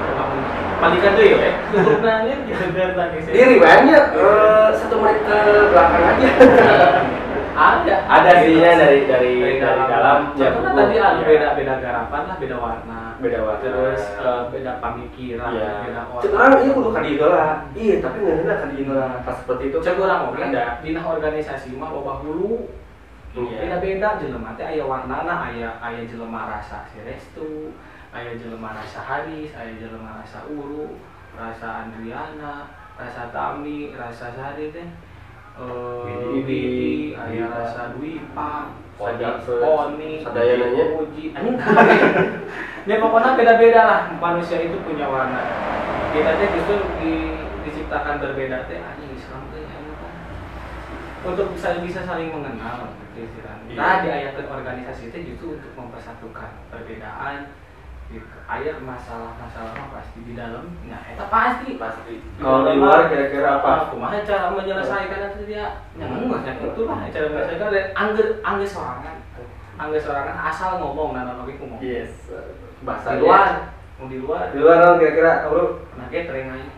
balikan deui we tutupna nya gitu kan tadi diri banyak 1 menit ke belakang aja ada sih ya dari dalam ya tadi anu beda garapan lah beda warna terus beda pemikiran beda orang cek orang iya kudu ka dieu heula iya tapi ngeunah ka dieu heula pas seperti itu cek urang oge dina organisasi mah loba hulu beda-beda jelema teh aya warnana aya jelema rasa si Restu aya jelema rasa Haris aya jelema rasa Uru rasa Andriana rasa Tami rasa Sari teh Widi, aya rasa Dwipa, Poni, Sadayananya, Uji, anjing. Ya pokoknya beda-beda lah manusia itu punya warna. Kita teh justru diciptakan berbeda teh anjing Islam teh untuk bisa saling mengenal gitu istilahnya. Nah, di ayat organisasi itu justru untuk mempersatukan perbedaan. Aya masalah-masalah mah pasti di dalam, nah eta pasti. Kalau di luar kira-kira apa? Kumaha cara menyelesaikan itu dia? Ya enggak, ya itulah cara menyelesaikan angger sorangan. Angger sorangan asal ngomong nah oge kumaha. Yes. Bahasa di luar, mau di luar. Di luar kira-kira bro? Pernah gathering aja.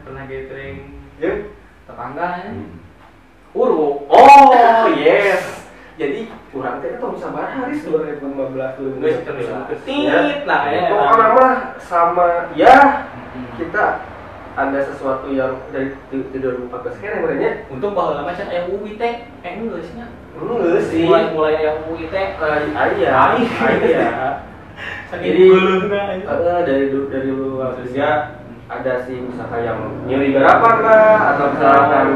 Pernah gathering. Jeung tetangga ya. Uru. Oh, yes. Jadi kurang teh tahun sabaraha Haris 2015 2016. Tit lah ya. Pokoknya mah sama ya kita ada sesuatu yang dari 2014 kan sebenarnya. Untung baheula mah can aya UI teh, geus nya. Geus sih. Mulai aya UI teh aya. Aya. Jadi dari luar juga ada sih misalkan yang nyuri garapan lah atau misalkan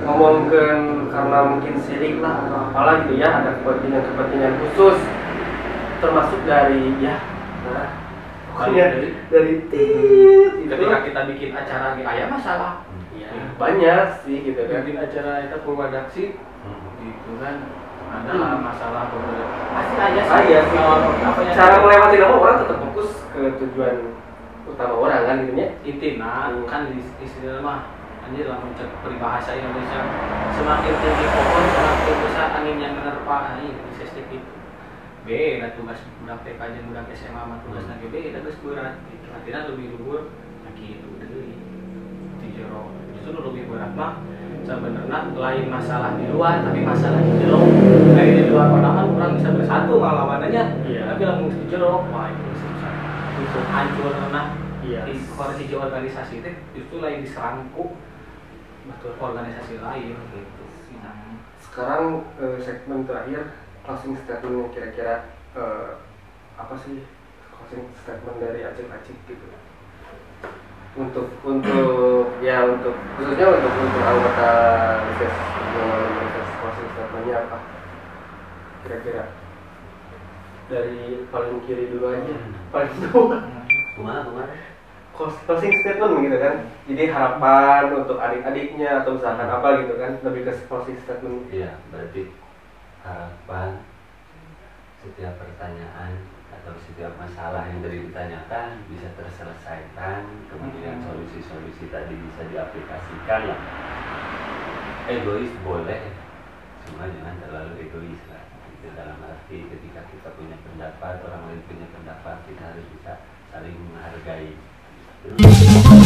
ngomongkan karena mungkin sirik lah atau apalah gitu ya, ada kepentingan-kepentingan khusus termasuk dari ya nah pokoknya dari tit gitu. Ketika kita bikin acara di aya masalah ya, banyak sih gitu kan bikin acara itu purwadaksi gitu kan ada masalah pasti aya sih cara melewati nama orang tetap fokus ke tujuan utama orang kan gitu ya intinya kan istilah mah anjir lamun cek peribahasa Indonesia semakin tinggi pohon semakin besar angin yang menerpa ini bisa gitu beda tugas budak TK jeung budak SMA mah tugasna ge beda geus berat gitu artinya lebih luhur nah kitu deui di jero justru lebih berat mah sebenarnya lain masalah di luar tapi masalah di jero dari di luar orang kan kurang bisa bersatu ngalamannya yeah. Tapi lamun di jero wah itu susah justru hancur nah yeah. Di hiji organisasi itu justru lain diserangku betul organisasi lain gitu. Sekarang segmen terakhir closing statement kira-kira apa sih closing statement dari Acep-Acep gitu? Untuk ya untuk khususnya untuk anggota riset riset closing statementnya apa kira-kira dari paling kiri dulu aja paling tua. Kumaha Closing statement gitu kan, jadi harapan untuk adik-adiknya atau misalkan apa gitu kan, lebih ke closing statement. Iya, berarti harapan setiap pertanyaan atau setiap masalah yang tadi ditanyakan bisa terselesaikan, kemudian solusi-solusi tadi bisa diaplikasikan lah. Egois boleh, cuma jangan terlalu egois lah. Itu dalam arti ketika kita punya pendapat, orang lain punya pendapat, kita harus bisa saling menghargai. Terus.